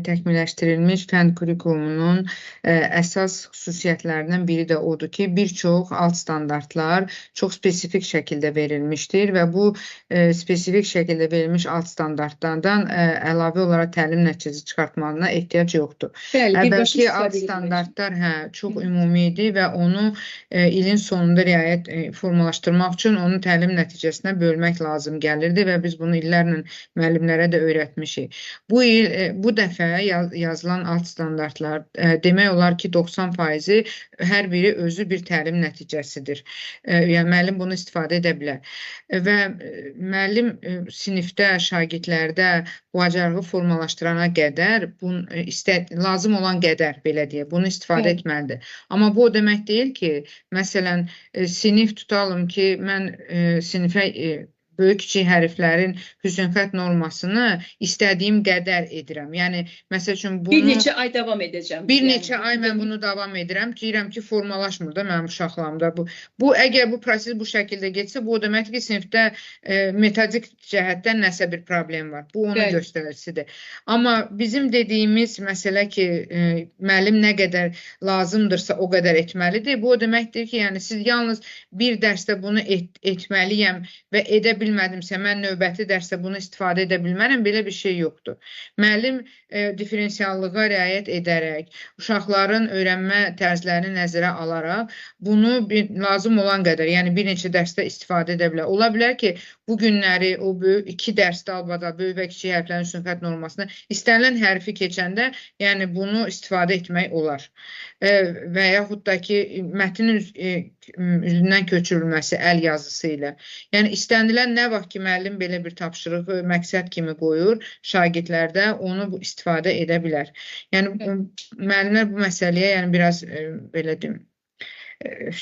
təkmilləşdirilmiş fənn kurikulumunun əsas xüsusiyyətlərindən biri də odur ki, bir çox alt standartlar çox spesifik şəkildə verilmişdir və bu spesifik şəkildə verilmiş alt standartlardan əlavə olaraq təlim nəticəsi çıxartmağına ehtiyac yoxdur. Əvvəlki alt standartlar çox ümumi idi və onu ilin sonunda riayət formalaşdırmaq üçün onu təlim nəticəsinə bölmək lazım gəlirdi və biz bunu illərlə müəllimlərə də öyrətmişik. Bu il, bu dəfə yazılan alt standartlar demək olar ki, 90%-i hər biri özü bir təlim nəticəsidir. Yəni, müəllim bunu istifadə edə bilər. Və müəllim sinifdə, şagirdlərdə bacarığı formalaşdırana qədər, lazım olan qədər, belə deyək, bunu istifadə etməlidir. Amma bu o demək deyil ki, məsələn, sinif tutalım ki, mən sinifə böyük-kiçik hərflərin hüsnxətt normasını istədiyim qədər edirəm. Yəni, məsəl üçün bunu... Bir neçə ay davam edəcəm. Bir neçə ay mən bunu davam edirəm. Deyirəm ki, formalaşmır da mənim uşaqlarımda bu. Bu, əgər bu proses bu şəkildə getsə, bu o deməkdir ki, sinifdə metodik cəhətdən nəsə bir problem var. Bu onun göstəricisidir. Amma bizim dediyimiz məsələ ki, müəllim nə qədər lazımdırsa o qədər etməlidir. Bu o deməkdir ki, yəni siz yalnız bir dərsdə bunu etməliyəm və edə bilmədimsə, mən növbəti dərsdə bunu istifadə edə bilmərəm, belə bir şey yoxdur. Müəllim diferensiallığa riayət edərək, uşaqların öyrənmə tərzlərini nəzərə alaraq bunu lazım olan qədər, yəni bir neçə dərsdə istifadə edə bilər. Ola bilər ki, bu günləri o böyük iki dərsdə albada böyük və kiçik hərflərin hüsnxətt normasını istənilən hərfi keçəndə, yəni bunu istifadə etmək olar. Və yaxud da ki, mətnin üzündən köçürülməsi əl yazısı ilə. Yəni istənilən nə vaxt ki, müəllim belə bir tapşırığı məqsəd kimi qoyur, şagirdlərdə onu istifadə edə bilər. Yəni, müəllimlər bu məsələyə yəni, biraz belə deyim,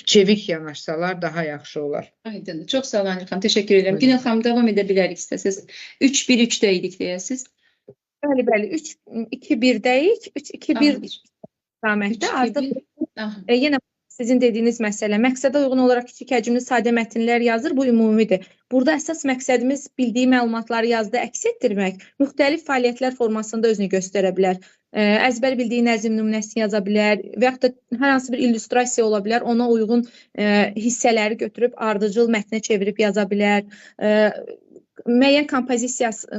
çevik yanaşsalar daha yaxşı olar. Aydın. Çox sağ olun, Aynur xanım. Təşəkkür edirəm. Günel xanım, davam edə bilərik istəsiniz. 3-1-3-də idik deyəsiniz. Bəli, bəli. 3-2-1-dəyik. 3-2-1 istiqamətdə. Artıq yenə sizin dediyiniz məsələ, məqsədə uyğun olaraq kiçik həcmli sadə mətnlər yazır, bu ümumidir. Burada əsas məqsədimiz bildiyi məlumatları yazıda əks etdirmək, müxtəlif fəaliyyətlər formasında özünü göstərə bilər. Əzbər bildiyi nəzm nümunəsini yaza bilər və yaxud da hər hansı bir illüstrasiya ola bilər, ona uyğun hissələri götürüb ardıcıl mətnə çevirib yaza bilər. Müəyyən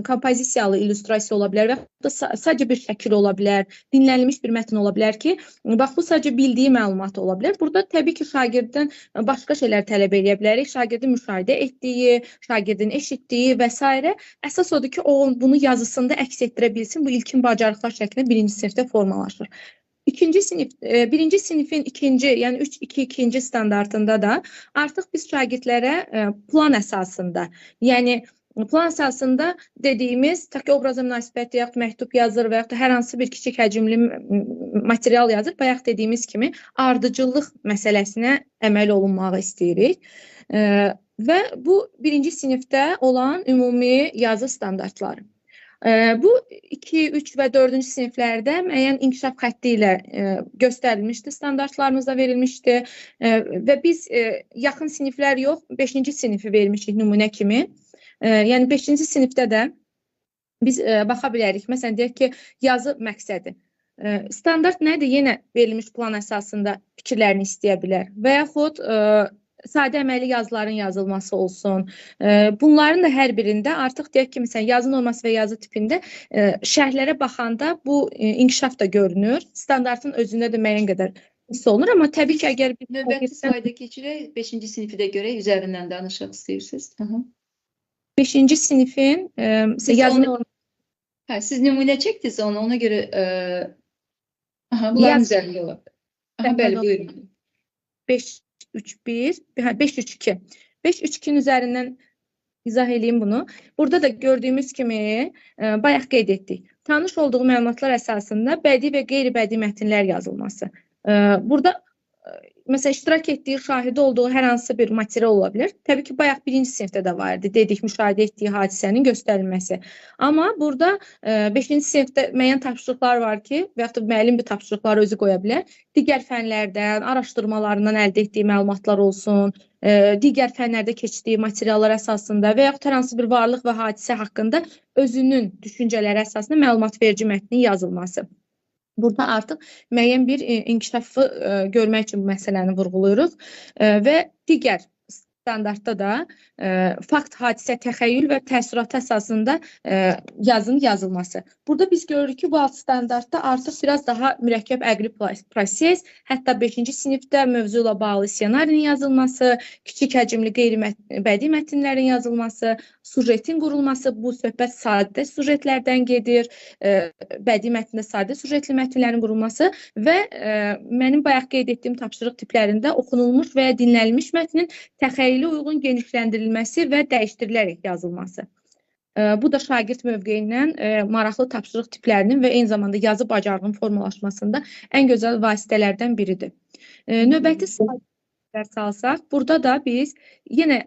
kompozisiyalı illüstrasiya ola bilər və yaxud da sadəcə bir şəkil ola bilər, dinlənilmiş bir mətn ola bilər ki, bax bu sadəcə bildiyi məlumat ola bilər. Burada təbii ki, şagirddən başqa şeylər tələb edə bilərik. Şagirdin müşahidə etdiyi, şagirdin eşitdiyi və s. Əsas odur ki, o bunu yazısında əks etdirə bilsin. Bu ilkin bacarıqlar şəklində birinci sinifdə formalaşır. Birinci sinifin ikinci, yəni 3-2-2-ci standartında da artıq biz şagirdlərə plan əsasında, yəni plan əsasında dediyimiz, tutaq ki, obraza münasibət yaxud məktub yazır və yaxud da hər hansı bir kiçik həcmli material yazır. Bayaq dediyimiz kimi ardıcıllıq məsələsinə əməl olunmağı istəyirik. Və bu birinci sinifdə olan ümumi yazı standartları. Bu 2, 3 və 4-cü siniflərdə müəyyən inkişaf xətti ilə göstərilmişdi, standartlarımızda verilmişdi və biz yaxın siniflər yox, 5-ci sinifi vermişik nümunə kimi. Yəni 5-ci sinifdə də biz baxa bilərik. Məsələn, deyək ki, yazı məqsədi. Standart nədir? Yenə verilmiş plan əsasında fikirlərini istəyə bilər və yaxud sadə əməli yazıların yazılması olsun. Bunların da hər birində artıq deyək ki, məsələn, yazı norması və yazı tipində şərhlərə baxanda bu inkişaf da görünür. Standartın özündə də müəyyən qədər hiss olunur, amma təbii ki, əgər biz növbəti slayda keçirək, 5-ci sinifi də görək, üzərindən danışaq istəyirsiniz. 5-ci sinifin yazı norması. Siz nümunə çəkdiniz onu, ona görə bunların üzərində ola bilər. Bəli, buyurun. 5-3-1, 5-3-2. 5-3-2-nin üzərindən izah eləyim bunu. Burada da gördüyümüz kimi bayaq qeyd etdik. Tanış olduğu məlumatlar əsasında bədii və qeyri-bədii mətnlər yazılması. Burada Məsələn, iştirak etdiyi, şahidi olduğu hər hansı bir material ola bilər. Təbii ki, bayaq birinci sinifdə də var idi, dedik, müşahidə etdiyi hadisənin göstərilməsi. Amma burada 5-ci sinifdə müəyyən tapşırıqlar var ki, və yaxud da müəllim bir tapşırıqları özü qoya bilər. Digər fənlərdən, araşdırmalarından əldə etdiyi məlumatlar olsun, digər fənlərdə keçdiyi materiallar əsasında və yaxud hər hansı bir varlıq və hadisə haqqında özünün düşüncələri əsasında məlumat verici mətnin yazılması. Burada artıq müəyyən bir inkişafı görmək üçün bu məsələni vurğulayırıq və digər standartda da fakt, hadisə, təxəyyül və təəssürat əsasında yazının yazılması. Burada biz görürük ki, bu alt standartda artıq biraz daha mürəkkəb əqli proses, hətta 5-ci sinifdə mövzu ilə bağlı ssenarinin yazılması, kiçik həcmli qeyri-bədii mətnlərin yazılması, sujetin qurulması, bu söhbət sadə sujetlərdən gedir, bədii mətndə sadə sujetli mətnlərin qurulması və mənim bayaq qeyd etdiyim tapşırıq tiplərində oxunulmuş və ya dinlənilmiş mətnin təxəyyülə uyğun genişləndirilməsi və dəyişdirilərək yazılması. Bu da şagird mövqeyindən maraqlı tapşırıq tiplərinin və eyni zamanda yazı bacarığının formalaşmasında ən gözəl vasitələrdən biridir. Növbəti slaydlər salsaq, burada da biz yenə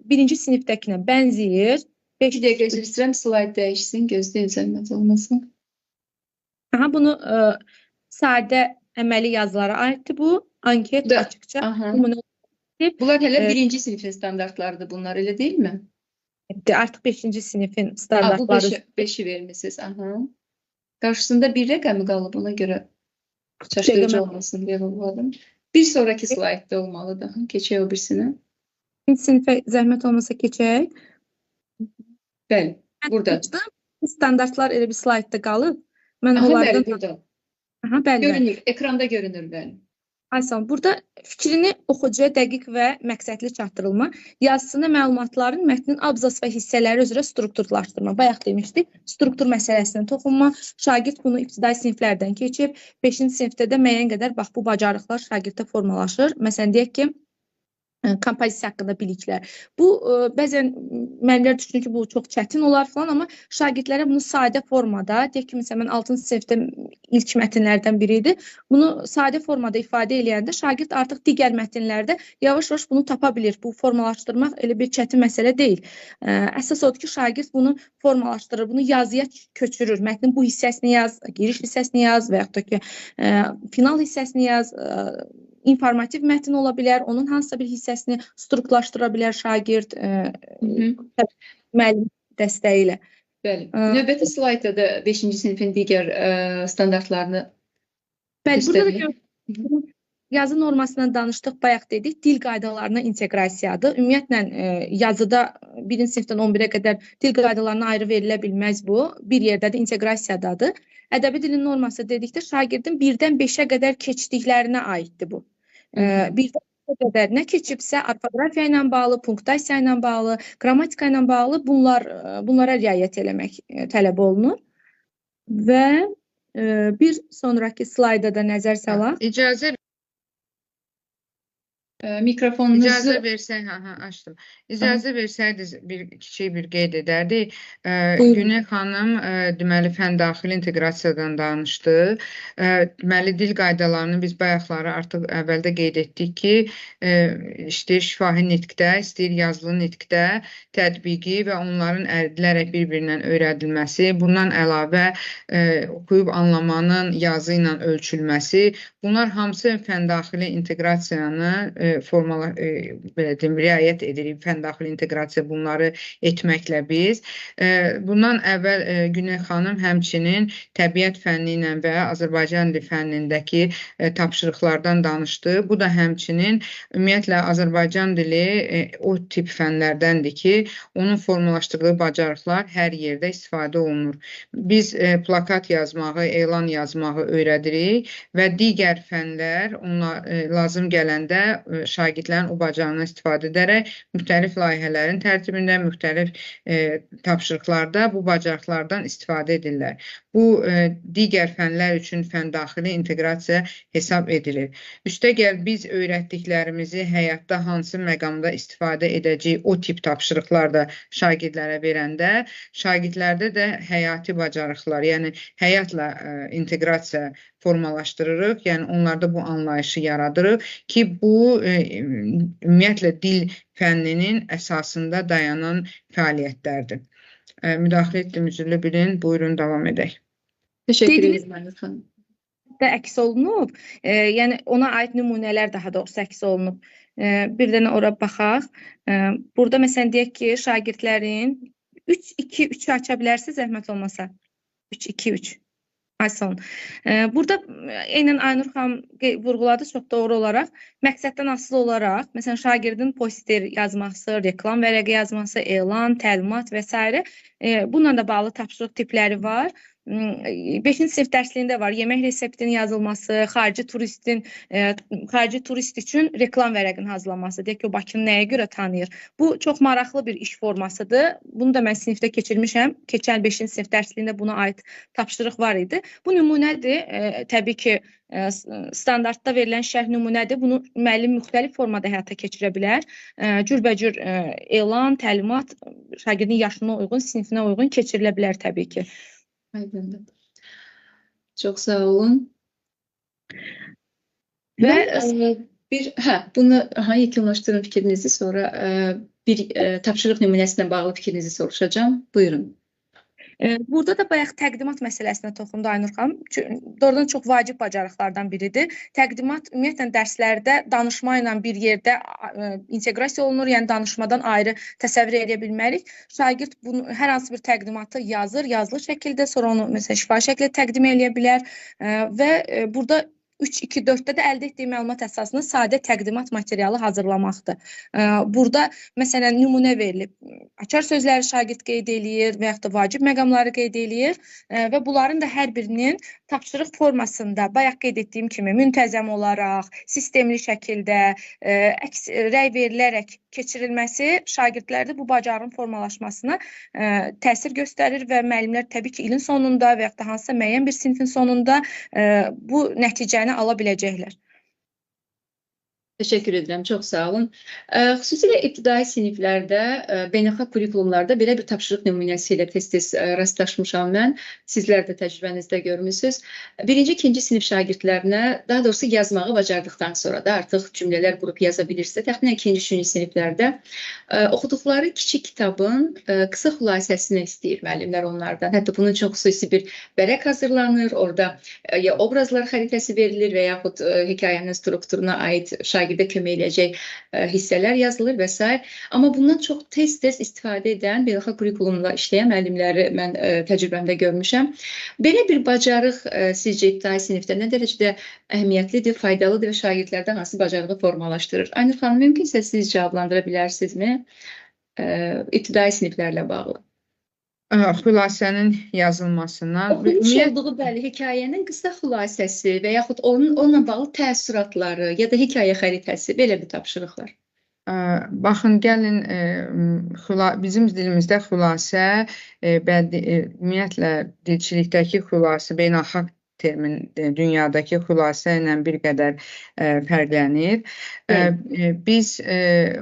birinci sinifdəkinə bənzəyir. Bir dəqiqə üzr istəyirəm, slayd dəyişsin, gözləyin zəhmət olmasın. Aha, bunu sadə əməli yazılara aiddir bu. Anket açıqca. Bunlar hələ birinci sinifin standartlarıdır bunlar, elə deyilmi? Artıq 5-ci sinifin standartları. Bu 5-i vermişsiniz. Aha. Qarşısında bir rəqəmi qalıb, ona görə çaşdırıcı olmasın deyə vurğuladım. Bir sonraki slaydda olmalıdır. Keçək o birisinə. Birinci sinifə zəhmət olmasa keçək. Bəli, burada. Standartlar elə bir slaydda qalıb. Mən onlardan... Bəli, burada. Aha, bəli. Görünür, ekranda görünür, bəli. Aysan, burada fikrini oxucuya dəqiq və məqsədli çatdırılma, yazısında məlumatların mətnin abzas və hissələri üzrə strukturlaşdırma. Bayaq demişdik, struktur məsələsinə toxunma. Şagird bunu ibtidai siniflərdən keçib, 5-ci sinifdə də müəyyən qədər bax bu bacarıqlar şagirddə formalaşır. Məsələn, deyək ki, kompozisiya haqqında biliklər. Bu, bəzən müəllimlər düşünür ki, bu çox çətin olar falan, amma şagirdlərə bunu sadə formada, deyək ki, məsələn, mən 6-cı sinifdə ilk mətnlərdən biri idi. Bunu sadə formada ifadə eləyəndə şagird artıq digər mətnlərdə yavaş-yavaş bunu tapa bilir. Bu formalaşdırmaq elə bir çətin məsələ deyil. Əsas odur ki, şagird bunu formalaşdırır, bunu yazıya köçürür. Mətnin bu hissəsini yaz, giriş hissəsini yaz və yaxud da ki, final hissəsini yaz, informativ mətn ola bilər, onun hansısa bir hissəsini strukturlaşdıra bilər şagird müəllim dəstəyi ilə. Bəli. Növbəti slaydda da 5-ci sinifin digər standartlarını göstərir. Bəli, burada da yazı normasından danışdıq, bayaq dedik, dil qaydalarına inteqrasiyadır. Ümumiyyətlə, yazıda 1-ci sinifdən 11-ə qədər dil qaydalarına ayrı verilə bilməz bu. Bir yerdə də inteqrasiyadadır. Ədəbi dilin norması dedikdə şagirdin 1-dən 5-ə qədər keçdiklərinə aiddir bu. 1-dən 5-ə qədər nə keçibsə, orfoqrafiya ilə bağlı, punktasiya ilə bağlı, qrammatika ilə bağlı bunlara riayət eləmək tələb olunur. Və bir sonraki slayda da nəzər salaq. İcazə Mikrofonunuzu... İcazə versək, açdım. İcazə versəydiniz, kiçik bir qeyd edərdik. Güney xanım, deməli, fən daxili inteqrasiyadan danışdı. Deməli, dil qaydalarını biz bayaqları artıq əvvəldə qeyd etdik ki, istəyir şifahi nitqdə, istəyir yazılı nitqdə tətbiqi və onların əridilərək bir-birindən öyrədilməsi, bundan əlavə oxuyub anlamanın yazı ilə ölçülməsi, bunlar hamısı fən daxili inteqrasiyanı belə deyim, riayət edirik, fən daxili inteqrasiya bunları etməklə biz. Bundan əvvəl Güney xanım həmçinin təbiət fənni ilə və Azərbaycan dili fənnindəki tapşırıqlardan danışdı. Bu da həmçinin ümumiyyətlə Azərbaycan dili o tip fənlərdəndir ki, onun formalaşdırdığı bacarıqlar hər yerdə istifadə olunur. Biz plakat yazmağı, elan yazmağı öyrədirik və digər fənlər ona lazım gələndə şagirdlərin o bacarığından istifadə edərək müxtəlif layihələrin tərtibində, müxtəlif tapşırıqlarda bu bacarıqlardan istifadə edirlər. Bu digər fənlər üçün fəndaxili inteqrasiya hesab edilir. Üstəgəl biz öyrətdiklərimizi həyatda hansı məqamda istifadə edəcəyik o tip tapşırıqlar da şagirdlərə verəndə, şagirdlərdə də həyati bacarıqlar, yəni həyatla inteqrasiya formalaşdırırıq, yəni onlarda bu anlayışı yaradırıq ki, bu ümumiyyətlə dil fənninin əsasında dayanan fəaliyyətlərdir. Müdaxilə etdim, üzürlü bilin. Buyurun, davam edək. Təşəkkür edirəm, Aynur xanım. Də əks olunub, yəni ona aid nümunələr daha doğrusu əks olunub. Bir dənə ora baxaq. Burada məsələn deyək ki, şagirdlərin 3-2-3-ü aça bilərsiniz, zəhmət olmasa. 3-2-3. Ay sağ olun. Burada eynən Aynur xanım vurğuladı çox doğru olaraq, məqsəddən asılı olaraq, məsələn, şagirdin poster yazması, reklam vərəqi yazması, elan, təlimat və s. Bununla da bağlı tapşırıq tipləri var. 5-ci sinif dərsliyində var. Yemək reseptinin yazılması, xarici turist üçün reklam vərəqinin hazırlanması. Deyək ki, o Bakını nəyə görə tanıyır? Bu çox maraqlı bir iş formasıdır. Bunu da mən sinifdə keçirmişəm. Keçən 5-ci sinif dərsliyində buna aid tapşırıq var idi. Bu nümunədir. Təbii ki, standartda verilən şərh nümunədir. Bunu müəllim müxtəlif formada həyata keçirə bilər. Cürbəcür elan, təlimat şagirdin yaşına uyğun, sinifinə uyğun keçirilə bilər təbii ki. Aydındır. Çox sağ olun. Və bunu yekunlaşdırın fikrinizi, sonra bir tapşırıq nümunəsinə bağlı fikrinizi soruşacağım. Buyurun. Burada da bayaq təqdimat məsələsinə toxundu Aynur xanım. Doğrudan çox vacib bacarıqlardan biridir. Təqdimat ümumiyyətlə dərslərdə danışma ilə bir yerdə inteqrasiya olunur, yəni danışmadan ayrı təsəvvür edə bilmərik. Şagird bunu, hər hansı bir təqdimatı yazır, yazılı şəkildə, sonra onu məsələn şifahi şəkildə təqdim eləyə bilər və burada 3-2-4-də də əldə etdiyi məlumat əsasında sadə təqdimat materialı hazırlamaqdır. Burada məsələn nümunə verilib. Açar sözləri şagird qeyd eləyir və yaxud da vacib məqamları qeyd eləyir və bunların da hər birinin tapşırıq formasında bayaq qeyd etdiyim kimi müntəzəm olaraq, sistemli şəkildə, əks rəy verilərək keçirilməsi şagirdlərdə bu bacarığın formalaşmasına təsir göstərir və müəllimlər təbii ki, ilin sonunda və yaxud da hansısa müəyyən bir sinifin sonunda bu nəticəni ala biləcəklər. Təşəkkür edirəm, çox sağ olun. Xüsusilə ibtidai siniflərdə, beynəlxalq kurikulumlarda belə bir tapşırıq nümunəsi ilə tez-tez rastlaşmışam mən. Sizlər də təcrübənizdə görmüsünüz. Birinci, ikinci sinif şagirdlərinə, daha doğrusu yazmağı bacardıqdan sonra da artıq cümlələr qurub yaza bilirsə, təxminən ikinci, üçüncü siniflərdə oxuduqları kiçik kitabın qısa xülasəsini istəyir müəllimlər onlardan. Hətta bunun üçün xüsusi bir vərəq hazırlanır, orada ya obrazlar xəritəsi verilir və yaxud hekayənin strukturuna aid şagirdə kömək eləyəcək hissələr yazılır və s. Amma bundan çox tez-tez istifadə edən, beynəlxalq kurikulumla işləyən müəllimləri mən təcrübəmdə görmüşəm. Belə bir bacarıq sizcə ibtidai sinifdə nə dərəcədə əhəmiyyətlidir, faydalıdır və şagirdlərdə hansı bacarığı formalaşdırır? Aynur xanım, mümkünsə siz cavablandıra bilərsinizmi ibtidai siniflərlə bağlı? Xülasənin yazılmasından. Oxumuş olduğu, bəli, hekayənin qısa xülasəsi və yaxud onunla bağlı təəssüratları ya da hekayə xəritəsi, belə bir tapşırıqlar. Baxın, gəlin, bizim dilimizdə xülasə, ümumiyyətlə, dilçilikdəki xülasə, beynəlxalq termin dünyadakı xülasə ilə bir qədər fərqlənir. Biz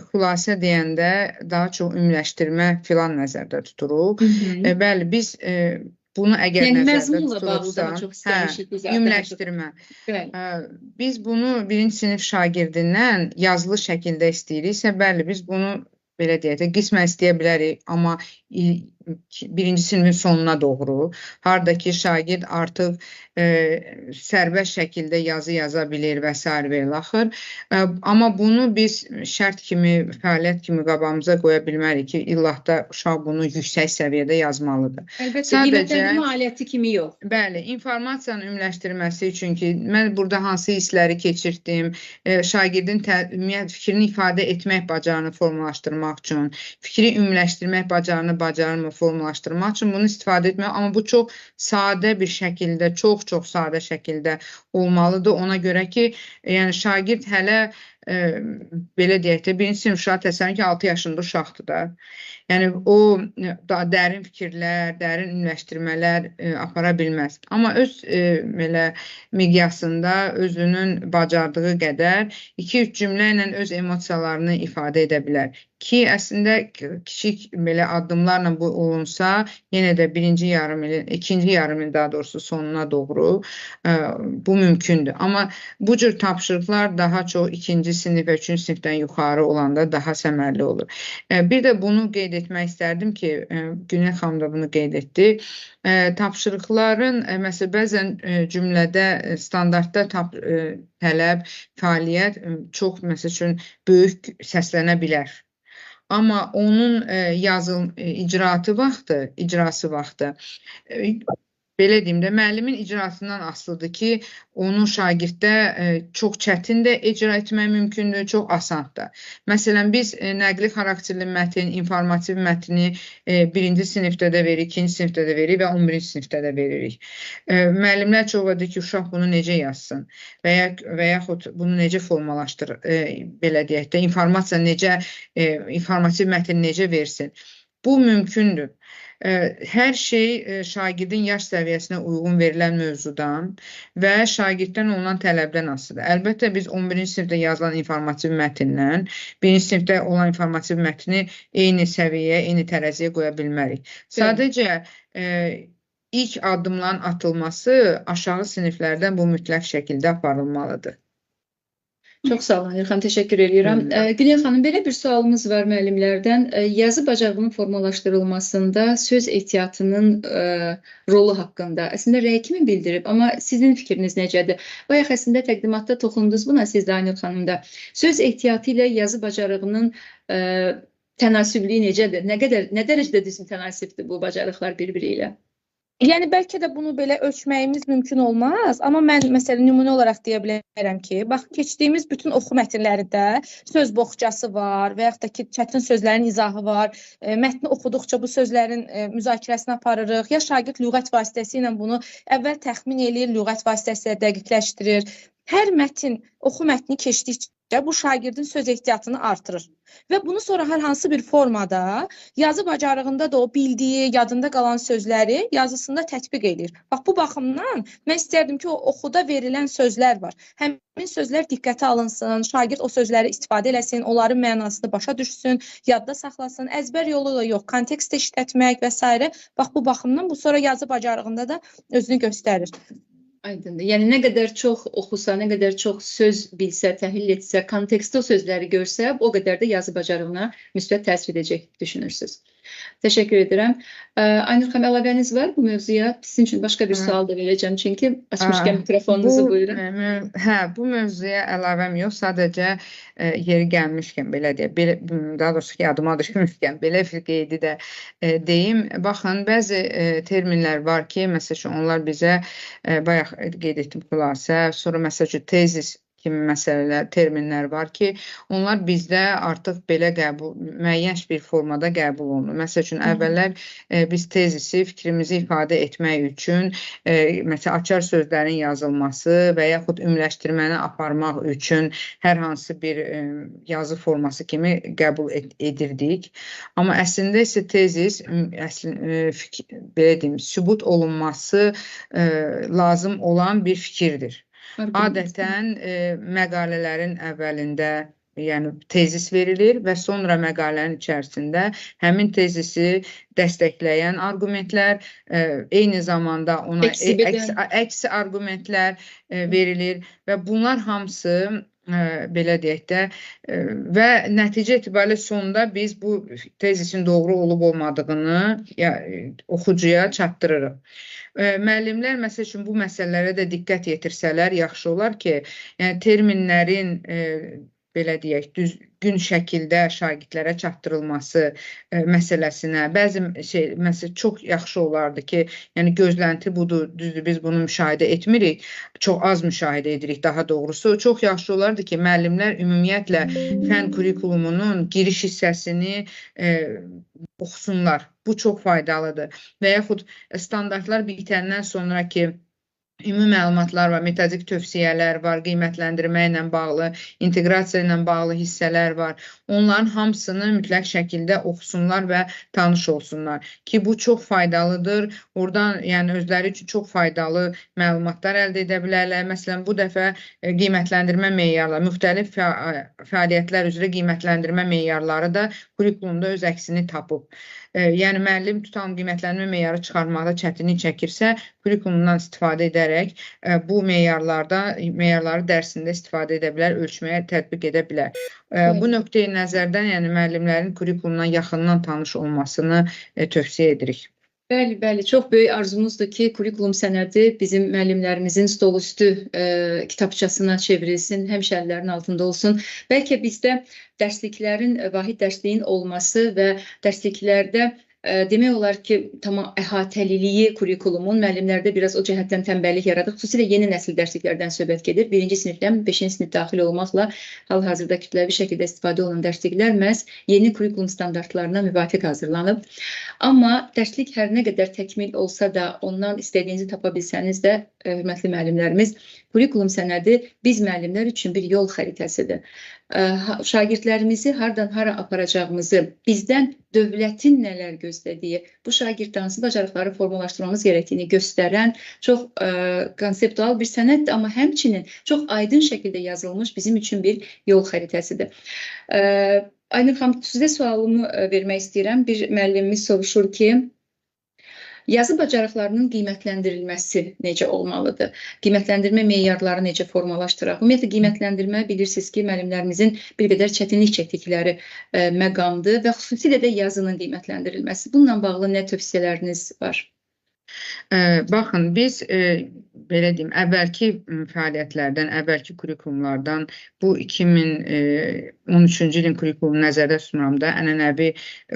xülasə deyəndə daha çox ümumiləşdirmə filan nəzərdə tuturuq. Bəli, biz bunu əgər nəzərdə tuturuqsa, ümumiləşdirmə. Biz bunu birinci sinif şagirdindən yazılı şəkildə istəyiriksə, bəli, biz bunu belə deyək də, qismən istəyə bilərik, amma birinci sinifin sonuna doğru, harada ki, şagird artıq sərbəst şəkildə yazı yaza bilir və s. və ilaxır. Amma bunu biz şərt kimi, fəaliyyət kimi qabağımıza qoya bilmərik ki, illah da uşaq bunu yüksək səviyyədə yazmalıdır. Əlbəttə, qiymətləndirmə aləti kimi yox. Bəli, informasiyanın ümumiləşdirməsi üçün ki, mən burada hansı hissləri keçirtdim, şagirdin ümumiyyətlə fikrini ifadə etmək bacarığını formalaşdırmaq üçün, fikri ümumiləşdirmək bacarığını formalaşdırmaq üçün bunu istifadə etmək, amma bu çox sadə bir şəkildə, çox-çox sadə şəkildə olmalıdır. Ona görə ki, yəni şagird hələ belə deyək də, birinci sinif uşağı təsəvvür ki, 6 yaşında uşaqdır da. Yəni, o daha dərin fikirlər, dərin ümumləşdirmələr apara bilməz. Amma öz belə miqyasında özünün bacardığı qədər 2-3 cümlə ilə öz emosiyalarını ifadə edə bilər. Ki, əslində kiçik belə addımlarla bu olunsa, yenə də birinci yarım ilin, ikinci yarım ilin daha doğrusu sonuna doğru bu mümkündür. Amma bu cür tapşırıqlar daha çox ikinci sinif və üçüncü sinifdən yuxarı olanda daha səmərli olur. Bir də bunu qeyd etmək istərdim ki, Günel xanım da bunu qeyd etdi. Tapşırıqların, məsələn, bəzən cümlədə, standartda tələb, fəaliyyət çox, məsəl üçün, böyük səslənə bilər. Amma onun icraatı vaxtı, icrası vaxtı, belə deyim də, müəllimin icrasından asılıdır ki, onu şagirddə çox çətin də icra etmək mümkündür, çox asan da. Məsələn, biz nəqli xarakterli mətin, informativ mətni birinci sinifdə də veririk, ikinci sinifdə də veririk və 11-ci sinifdə də veririk. Müəllimlər çox vaxt deyir ki, uşaq bunu necə yazsın və yaxud bunu necə formalaşdırır, belə deyək də, informasiya necə, informativ mətn necə versin. Bu mümkündür. Hər şey şagirdin yaş səviyyəsinə uyğun verilən mövzudan və şagirddən olunan tələbdən asılıdır. Əlbəttə, biz 11-ci sinifdə yazılan informativ mətndən, 1-ci sinifdə olan informativ mətni eyni səviyyəyə, eyni tərəziyə qoya bilmərik. Sadəcə ilk addımların atılması aşağı siniflərdən bu mütləq şəkildə aparılmalıdır. Çox sağ olun, Elxan, təşəkkür edirəm. Günel xanım, belə bir sualımız var müəllimlərdən. Yazı bacarığının formalaşdırılmasında söz ehtiyatının rolu haqqında. Əslində, rəy kimi bildirib, amma sizin fikriniz necədir? Bayaq əslində təqdimatda toxundunuz buna, siz də Aynur xanım da. Söz ehtiyatı ilə yazı bacarığının tənasüblüyü necədir? Nə qədər, nə dərəcədə düz mütənasibdir bu bacarıqlar bir-biri ilə? Yəni, bəlkə də bunu belə ölçməyimiz mümkün olmaz, amma mən məsələn nümunə olaraq deyə bilərəm ki, bax, keçdiyimiz bütün oxu mətnlərində söz boğçası var və yaxud da ki, çətin sözlərin izahı var. Mətni oxuduqca bu sözlərin müzakirəsini aparırıq. Ya şagird lüğət vasitəsilə bunu əvvəl təxmin eləyir, lüğət vasitəsilə dəqiqləşdirir. Hər mətin, oxu mətni keçdikcə bu şagirdin söz ehtiyatını artırır. Və bunu sonra hər hansı bir formada yazı bacarığında da o bildiyi, yadında qalan sözləri yazısında tətbiq edir. Bax, bu baxımdan mən istərdim ki, o oxuda verilən sözlər var. Həmin sözlər diqqətə alınsın, şagird o sözləri istifadə eləsin, onların mənasını başa düşsün, yadda saxlasın, əzbər yolu da yox, kontekstdə işlətmək və s. Bax, bu baxımdan bu sonra yazı bacarığında da özünü göstərir. Aydındır. Yəni, nə qədər çox oxusa, nə qədər çox söz bilsə, təhlil etsə, kontekstdə o sözləri görsə, o qədər də yazı bacarığına müsbət təsir edəcək düşünürsünüz. Təşəkkür edirəm. Aynur xanım, əlavəniz var bu mövzuya? Sizin üçün başqa bir sual da verəcəm, çünki açmışkən mikrofonunuzu buyurun. Hə, bu mövzuya əlavəm yox, sadəcə yeri gəlmişkən, belə deyək, belə, daha doğrusu ki, yadıma düşmüşkən, belə bir qeydi də deyim. Baxın, bəzi terminlər var ki, məsəl üçün, onlar bizə, bayaq qeyd etdim, xülasə, sonra məsəl üçün, tezis kimi məsələlər, terminlər var ki, onlar bizdə artıq belə qəbul, müəyyən bir formada qəbul olunur. Məsəl üçün, əvvəllər biz tezisi fikrimizi ifadə etmək üçün, məsələn, açar sözlərin yazılması və yaxud ümumiləşdirməni aparmaq üçün hər hansı bir yazı forması kimi qəbul edirdik. Amma əslində isə tezis, belə deyim, sübut olunması lazım olan bir fikirdir. Adətən məqalələrin əvvəlində, yəni tezis verilir və sonra məqalənin içərisində həmin tezisi dəstəkləyən argumentlər, eyni zamanda ona əksi argumentlər verilir və bunlar hamısı, belə deyək də, və nəticə etibarilə sonda biz bu tezisin doğru olub olmadığını oxucuya çatdırırıq. Müəllimlər, məsəl üçün, bu məsələlərə də diqqət yetirsələr, yaxşı olar ki, yəni terminlərin, belə deyək, düzgün şəkildə şagirdlərə çatdırılması məsələsinə bəzi şey, məsələn, çox yaxşı olardı ki, yəni gözlənti budur, düzdür, biz bunu müşahidə etmirik, çox az müşahidə edirik daha doğrusu. Çox yaxşı olardı ki, müəllimlər ümumiyyətlə fən kurikulumunun giriş hissəsini oxusunlar. Bu çox faydalıdır. Və yaxud standartlar bitəndən sonra ki, Ümumi məlumatlar var, metodik tövsiyələr var, qiymətləndirmə ilə bağlı, inteqrasiya ilə bağlı hissələr var. Onların hamısını mütləq şəkildə oxusunlar və tanış olsunlar ki, bu çox faydalıdır. Oradan, yəni özləri üçün çox faydalı məlumatlar əldə edə bilərlər. Məsələn, bu dəfə qiymətləndirmə meyarları, müxtəlif fəaliyyətlər üzrə qiymətləndirmə meyarları da kurikulumda öz əksini tapıb. Yəni, müəllim tutalım qiymətləndirmə meyarı çıxarmaqda çətinlik çəkirsə, kurikulumdan istifadə edərək bu meyarları dərsində istifadə edə bilər, ölçməyə tətbiq edə bilər. Bu nöqteyi nəzərdən, yəni müəllimlərin kurikulumdan yaxından tanış olmasını tövsiyə edirik. Bəli, bəli, çox böyük arzumuzdur ki, kurikulum sənədi bizim müəllimlərimizin stolüstü kitabçasına çevrilsin, həmişə əllərinin altında olsun. Bəlkə bizdə dərsliklərin, vahid dərsliyin olması və dərsliklərdə demək olar ki, tamam əhatəliliyi kurikulumun müəllimlərdə biraz o cəhətdən tənbəllik yaradır. Xüsusilə yeni nəsil dərsliklərdən söhbət gedir. 1-ci sinifdən 5-ci sinif daxil olmaqla hal-hazırda kütləvi şəkildə istifadə olunan dərsliklər məhz yeni kurikulum standartlarına müvafiq hazırlanıb. Amma dərslik hər nə qədər təkmil olsa da, ondan istədiyinizi tapa bilsəniz də, hörmətli müəllimlərimiz, kurikulum sənədi biz müəllimlər üçün bir yol xəritəsidir. Şagirdlərimizi hardan hara aparacağımızı, bizdən dövlətin nələr gözlədiyi, bu şagirddə hansı bacarıqları formalaşdırmamız gərəkdiyini göstərən çox konseptual bir sənəddir, amma həmçinin çox aydın şəkildə yazılmış bizim üçün bir yol xəritəsidir. Aynur xanım, sizə sualımı vermək istəyirəm. Bir müəllimimiz soruşur ki, yazı bacarıqlarının qiymətləndirilməsi necə olmalıdır? Qiymətləndirmə meyarları necə formalaşdıraq? Ümumiyyətlə, qiymətləndirmə bilirsiniz ki, müəllimlərimizin bir qədər çətinlik çəkdikləri məqamdır və xüsusilə də yazının qiymətləndirilməsi. Bununla bağlı nə tövsiyələriniz var? Baxın, biz belə deyim, əvvəlki fəaliyyətlərdən, əvvəlki kurikulumlardan, bu 2013-cü ilin kurikulumunu nəzərdə tutmuram da, ənənəvi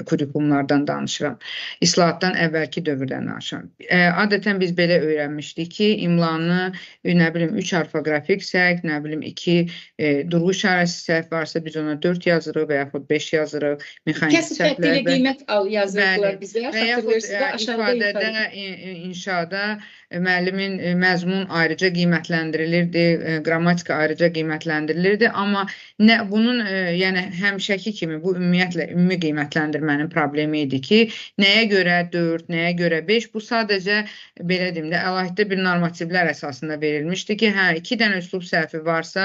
kurikulumlardan danışıram. İslahatdan əvvəlki dövrdən danışıram. Adətən biz belə öyrənmişdik ki, imlanı, nə bilim, 3 orfoqrafik səhv, nə bilim, 2 durğu işarəsi səhv varsa, biz ona 4 yazırıq və yaxud 5 yazırıq. Kəsib xətti ilə qiymət yazırdılar bizə. Və yaxud ifadədə, inşada müəllimin məzmun ayrıca qiymətləndirilirdi, qrammatika ayrıca qiymətləndirilirdi, amma nə bunun, yəni həmişəki kimi bu ümumiyyətlə ümumi qiymətləndirmənin problemi idi ki, nəyə görə 4, nəyə görə 5, bu sadəcə belə deyim də, əlahiddə bir normativlər əsasında verilmişdi ki, hə, 2 dənə üslub səhvi varsa,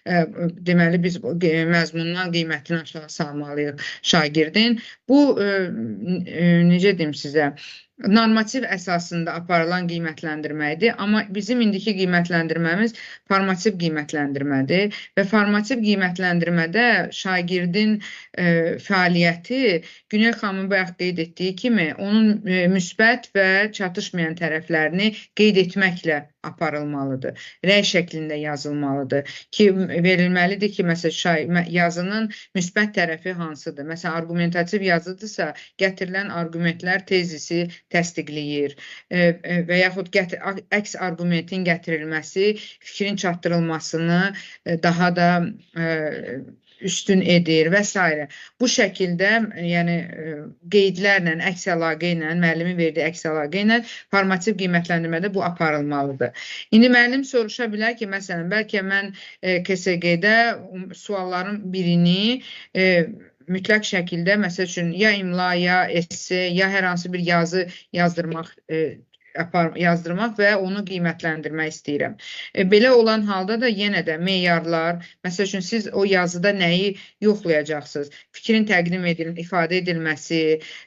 deməli biz məzmundan qiymətini aşağı salmalıyıq şagirdin. Bu, necə deyim sizə, normativ əsasında aparılan qiymətləndirmə idi, amma bizim indiki qiymətləndirməmiz formativ qiymətləndirmədir və formativ qiymətləndirmədə şagirdin fəaliyyəti Günel xanımın bayaq qeyd etdiyi kimi onun müsbət və çatışmayan tərəflərini qeyd etməklə aparılmalıdır. Rəy şəklində yazılmalıdır ki, verilməlidir ki, məsələn, yazının müsbət tərəfi hansıdır? Məsələn, arqumentativ yazıdırsa, gətirilən arqumentlər tezisi təsdiqləyir və yaxud əks arqumentin gətirilməsi fikrin çatdırılmasını daha da üstün edir və s. Bu şəkildə, yəni qeydlərlə, əks əlaqə ilə, müəllimin verdiyi əks əlaqə ilə formativ qiymətləndirmədə bu aparılmalıdır. İndi müəllim soruşa bilər ki, məsələn, bəlkə mən KSG-də sualların birini mütləq şəkildə, məsəl üçün, ya imla, ya esse, ya hər hansı bir yazı yazdırmaq və onu qiymətləndirmək istəyirəm. Belə olan halda da yenə də meyarlar, məsəl üçün, siz o yazıda nəyi yoxlayacaqsınız? Fikrin təqdim edilməsi, ifadə edilməsi,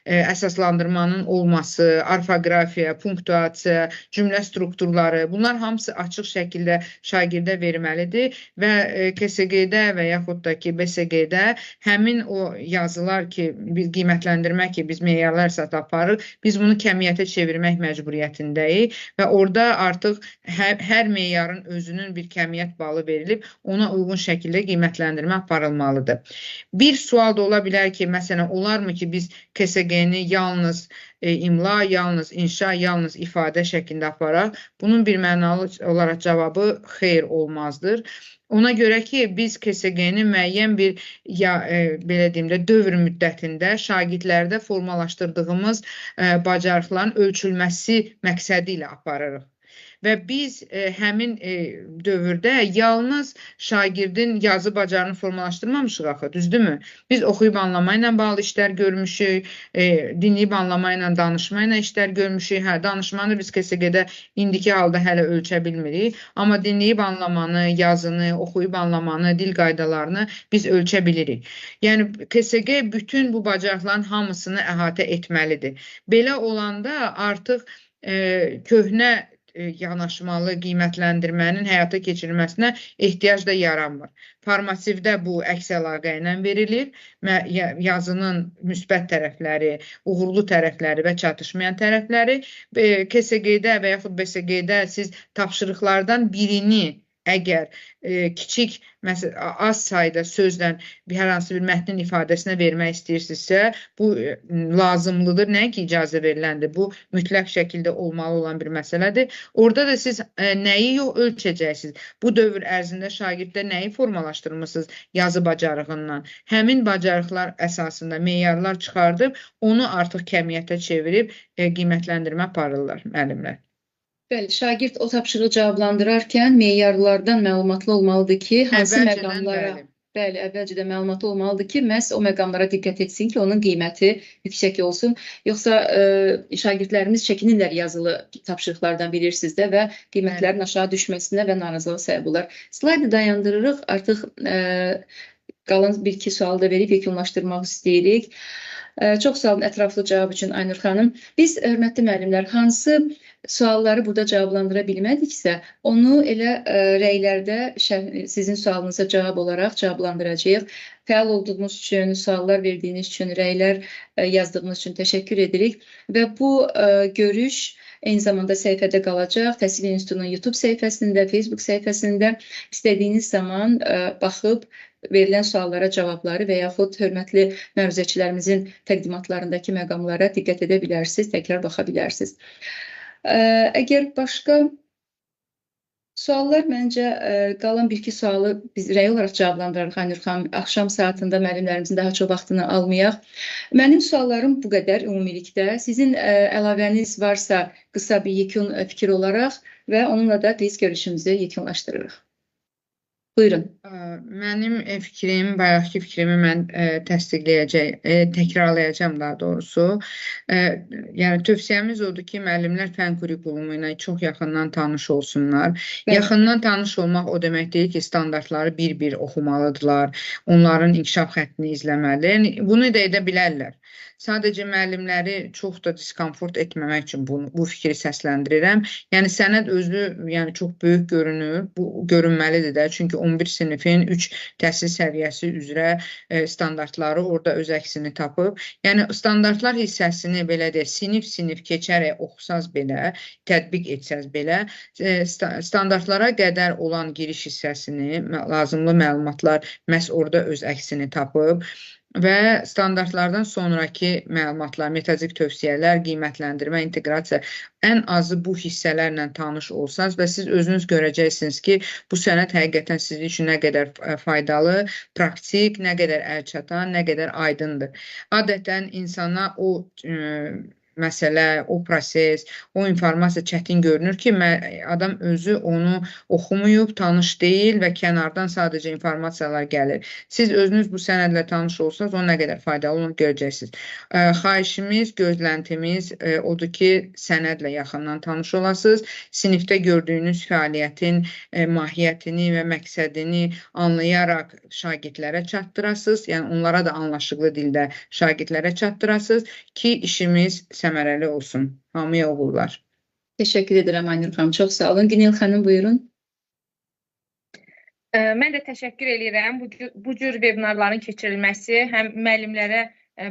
əsaslandırmanın olması, orfoqrafiya, punktuasiya, cümlə strukturları, bunlar hamısı açıq şəkildə şagirdə verməlidir və KSG-də və yaxud da ki, BSG-də həmin o yazılar ki, biz qiymətləndirmək ki, biz meyarlar əsasında aparırıq, biz bunu kəmiyyətə çevirmək məcburiyyətindəyik və orada artıq hər meyarın özünün bir kəmiyyət balı verilib, ona uyğun şəkildə qiymətləndirmə aparılmalıdır. Bir sual da ola bilər ki, məsələn, olarmı ki, biz KSG-ni yalnız imla, yalnız inşa, yalnız ifadə şəklində aparaq? Bunun bir mənalı olaraq cavabı xeyr olmazdır. Ona görə ki, biz KSG-ni müəyyən bir, ya, belə deyim də, dövr müddətində şagirdlərdə formalaşdırdığımız bacarıqların ölçülməsi məqsədi ilə aparırıq. Və biz həmin dövrdə yalnız şagirdin yazı bacarığını formalaşdırmamışıq axı, düzdürmü? Biz oxuyub anlama ilə bağlı işlər görmüşük, dinləyib anlama ilə, danışma ilə işlər görmüşük. Hə, danışmanı biz KSG-də indiki halda hələ ölçə bilmirik, amma dinləyib anlamanı, yazını, oxuyub anlamanı, dil qaydalarını biz ölçə bilirik. Yəni KSG bütün bu bacarıqların hamısını əhatə etməlidir. Belə olanda artıq köhnə yanaşmalı qiymətləndirmənin həyata keçirilməsinə ehtiyac da yaranmır. Formativdə bu əks əlaqə ilə verilir. Yazının müsbət tərəfləri, uğurlu tərəfləri və çatışmayan tərəfləri. KSG-də və yaxud BSG-də siz tapşırıqlardan birini əgər kiçik, məsələn, az sayda sözlə hər hansı bir mətnin ifadəsinə vermək istəyirsinizsə, bu lazımlıdır, nəinki icazə veriləndir. Bu mütləq şəkildə olmalı olan bir məsələdir. Orada da siz nəyi ölçəcəksiniz? Bu dövr ərzində şagirddə nəyi formalaşdırmısınız yazı bacarığından? Həmin bacarıqlar əsasında meyarlar çıxardıb, onu artıq kəmiyyətə çevirib qiymətləndirmə aparırlar müəllimlər. Bəli, şagird o tapşırığı cavablandırarkən meyarlardan məlumatlı olmalıdır ki, hansı məqamlara, bəli, əvvəlcədən məlumatlı olmalıdır ki, məhz o məqamlara diqqət etsin ki, onun qiyməti yüksək olsun. Yoxsa şagirdlərimiz çəkinirlər yazılı tapşırıqlardan, bilirsiniz də, və qiymətlərin aşağı düşməsinə və narazılığa səbəb olar. Slaydı dayandırırıq, artıq qalan bir-iki sualı da verib yekunlaşdırmaq istəyirik. Çox sağ olun ətraflı cavab üçün Aynur xanım. Biz, hörmətli müəllimlər, hansı sualları burada cavablandıra bilmədiksə, onu elə rəylərdə sizin sualınıza cavab olaraq cavablandıracağıq. Fəal olduğunuz üçün, suallar verdiyiniz üçün, rəylər yazdığınız üçün təşəkkür edirik. Və bu görüş eyni zamanda səhifədə qalacaq. Təhsil İnstitutunun YouTube səhifəsində, Facebook səhifəsində istədiyiniz zaman baxıb verilən suallara cavabları və yaxud hörmətli məruzəçilərimizin təqdimatlarındakı məqamlara diqqət edə bilərsiniz, təkrar baxa bilərsiniz. Əgər başqa suallar, məncə qalan bir-iki sualı biz rəy olaraq cavablandırarıq Aynur xanım. Axşam saatında müəllimlərimizin daha çox vaxtını almayaq. Mənim suallarım bu qədər ümumilikdə. Sizin əlavəniz varsa qısa bir yekun fikir olaraq və onunla da biz görüşümüzü yekunlaşdırırıq. Buyurun. Mənim fikrim, bayaqki fikrimi mən təsdiqləyəcək, təkrarlayacağam daha doğrusu. Yəni tövsiyəmiz odur ki, müəllimlər fən kurikulumu ilə çox yaxından tanış olsunlar. Bəli. Yaxından tanış olmaq o demək deyil ki, standartları bir-bir oxumalıdırlar, onların inkişaf xəttini izləməli. Yəni, bunu da edə bilərlər. Sadəcə müəllimləri çox da diskomfort etməmək üçün bu fikri səsləndirirəm. Yəni sənəd özü, yəni çox böyük görünür, bu görünməlidir də. Çünki 11 sinifin 3 təhsil səviyyəsi üzrə standartları orada öz əksini tapıb. Yəni standartlar hissəsini belə deyək, sinif-sinif keçərək oxusaz belə, tətbiq etsəz belə, standartlara qədər olan giriş hissəsini, lazımlı məlumatlar məhz orada öz əksini tapıb. Və standartlardan sonraki məlumatlar, metodik tövsiyələr, qiymətləndirmə, inteqrasiya, ən azı bu hissələrlə tanış olsanız və siz özünüz görəcəksiniz ki, bu sənəd həqiqətən sizin üçün nə qədər faydalı, praktik, nə qədər əlçatan, nə qədər aydındır. Adətən insana o məsələ, o proses, o informasiya çətin görünür ki, adam özü onu oxumayıb, tanış deyil və kənardan sadəcə informasiyalar gəlir. Siz özünüz bu sənədlə tanış olsanız, onun nə qədər faydalı onu görəcəksiniz. Xahişimiz, gözləntimiz odur ki, sənədlə yaxından tanış olasınız. Sinifdə gördüyünüz fəaliyyətin mahiyyətini və məqsədini anlayaraq şagirdlərə çatdırasınız. Yəni, onlara da anlaşıqlı dildə şagirdlərə çatdırasınız ki, işimiz səmərəli olsun. Hamıya uğurlar. Təşəkkür edirəm Aynur xanım. Çox sağ olun. Günel xanım, buyurun. Mən də təşəkkür edirəm. Bu cür webinarların keçirilməsi həm müəllimlərə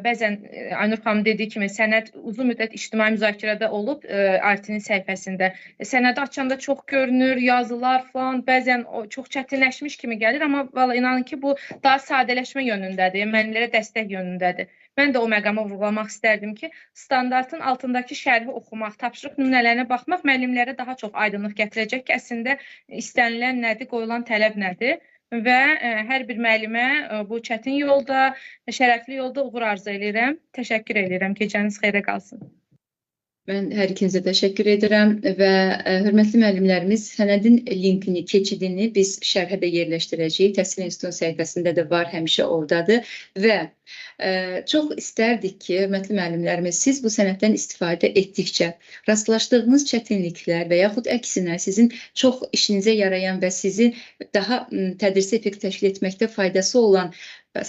bəzən Aynur xanım dediyi kimi sənəd uzun müddət ictimai müzakirədə olub IT-nin səhifəsində. Sənədi açanda çox görünür, yazılar falan, bəzən o çox çətinləşmiş kimi gəlir, amma valla inanın ki, bu daha sadələşmə yönündədir, müəllimlərə dəstək yönündədir. Mən də o məqama vurğulamaq istərdim ki, standartın altındakı şərhi oxumaq, tapşırıq nümunələrinə baxmaq müəllimlərə daha çox aydınlıq gətirəcək ki, əslində istənilən nədir, qoyulan tələb nədir və hər bir müəllimə bu çətin yolda, şərəfli yolda uğur arzu eləyirəm. Təşəkkür eləyirəm. Gecəniz xeyrə qalsın. Mən hər ikinizə təşəkkür edirəm və hörmətli müəllimlərimiz, sənədin linkini, keçidini biz şərhə də yerləşdirəcəyik. Təhsil İnstitutunun səhifəsində də var, həmişə oradadır və çox istərdik ki, hörmətli müəllimlərimiz, siz bu sənəddən istifadə etdikcə rastlaşdığınız çətinliklər və yaxud əksinə sizin çox işinizə yarayan və sizi daha tədrisi effekt təşkil etməkdə faydası olan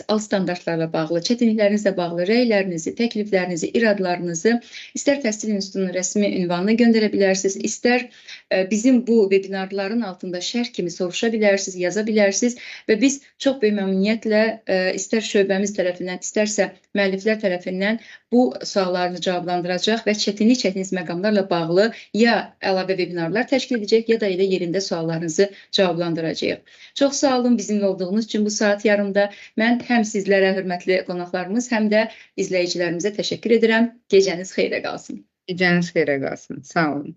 alt standartlarla bağlı, çətinliklərinizlə bağlı rəylərinizi, təkliflərinizi, iradlarınızı istər Təhsil İnstitutunun rəsmi ünvanına göndərə bilərsiniz, istər bizim bu webinarların altında şərh kimi soruşa bilərsiniz, yaza bilərsiniz və biz çox böyük məmnuniyyətlə istər şöbəmiz tərəfindən, istərsə müəlliflər tərəfindən bu suallarınızı cavablandıracaq və çətinlik çəkdiyiniz məqamlarla bağlı ya əlavə webinarlar təşkil edəcək, ya da elə yerində suallarınızı cavablandıracağıq. Çox sağ olun bizimlə olduğunuz üçün bu saat yarımda. Mən həm sizlərə, hörmətli qonaqlarımız, həm də izləyicilərimizə təşəkkür edirəm. Gecəniz xeyrə qalsın. Gecəniz xeyrə qalsın. Sağ olun.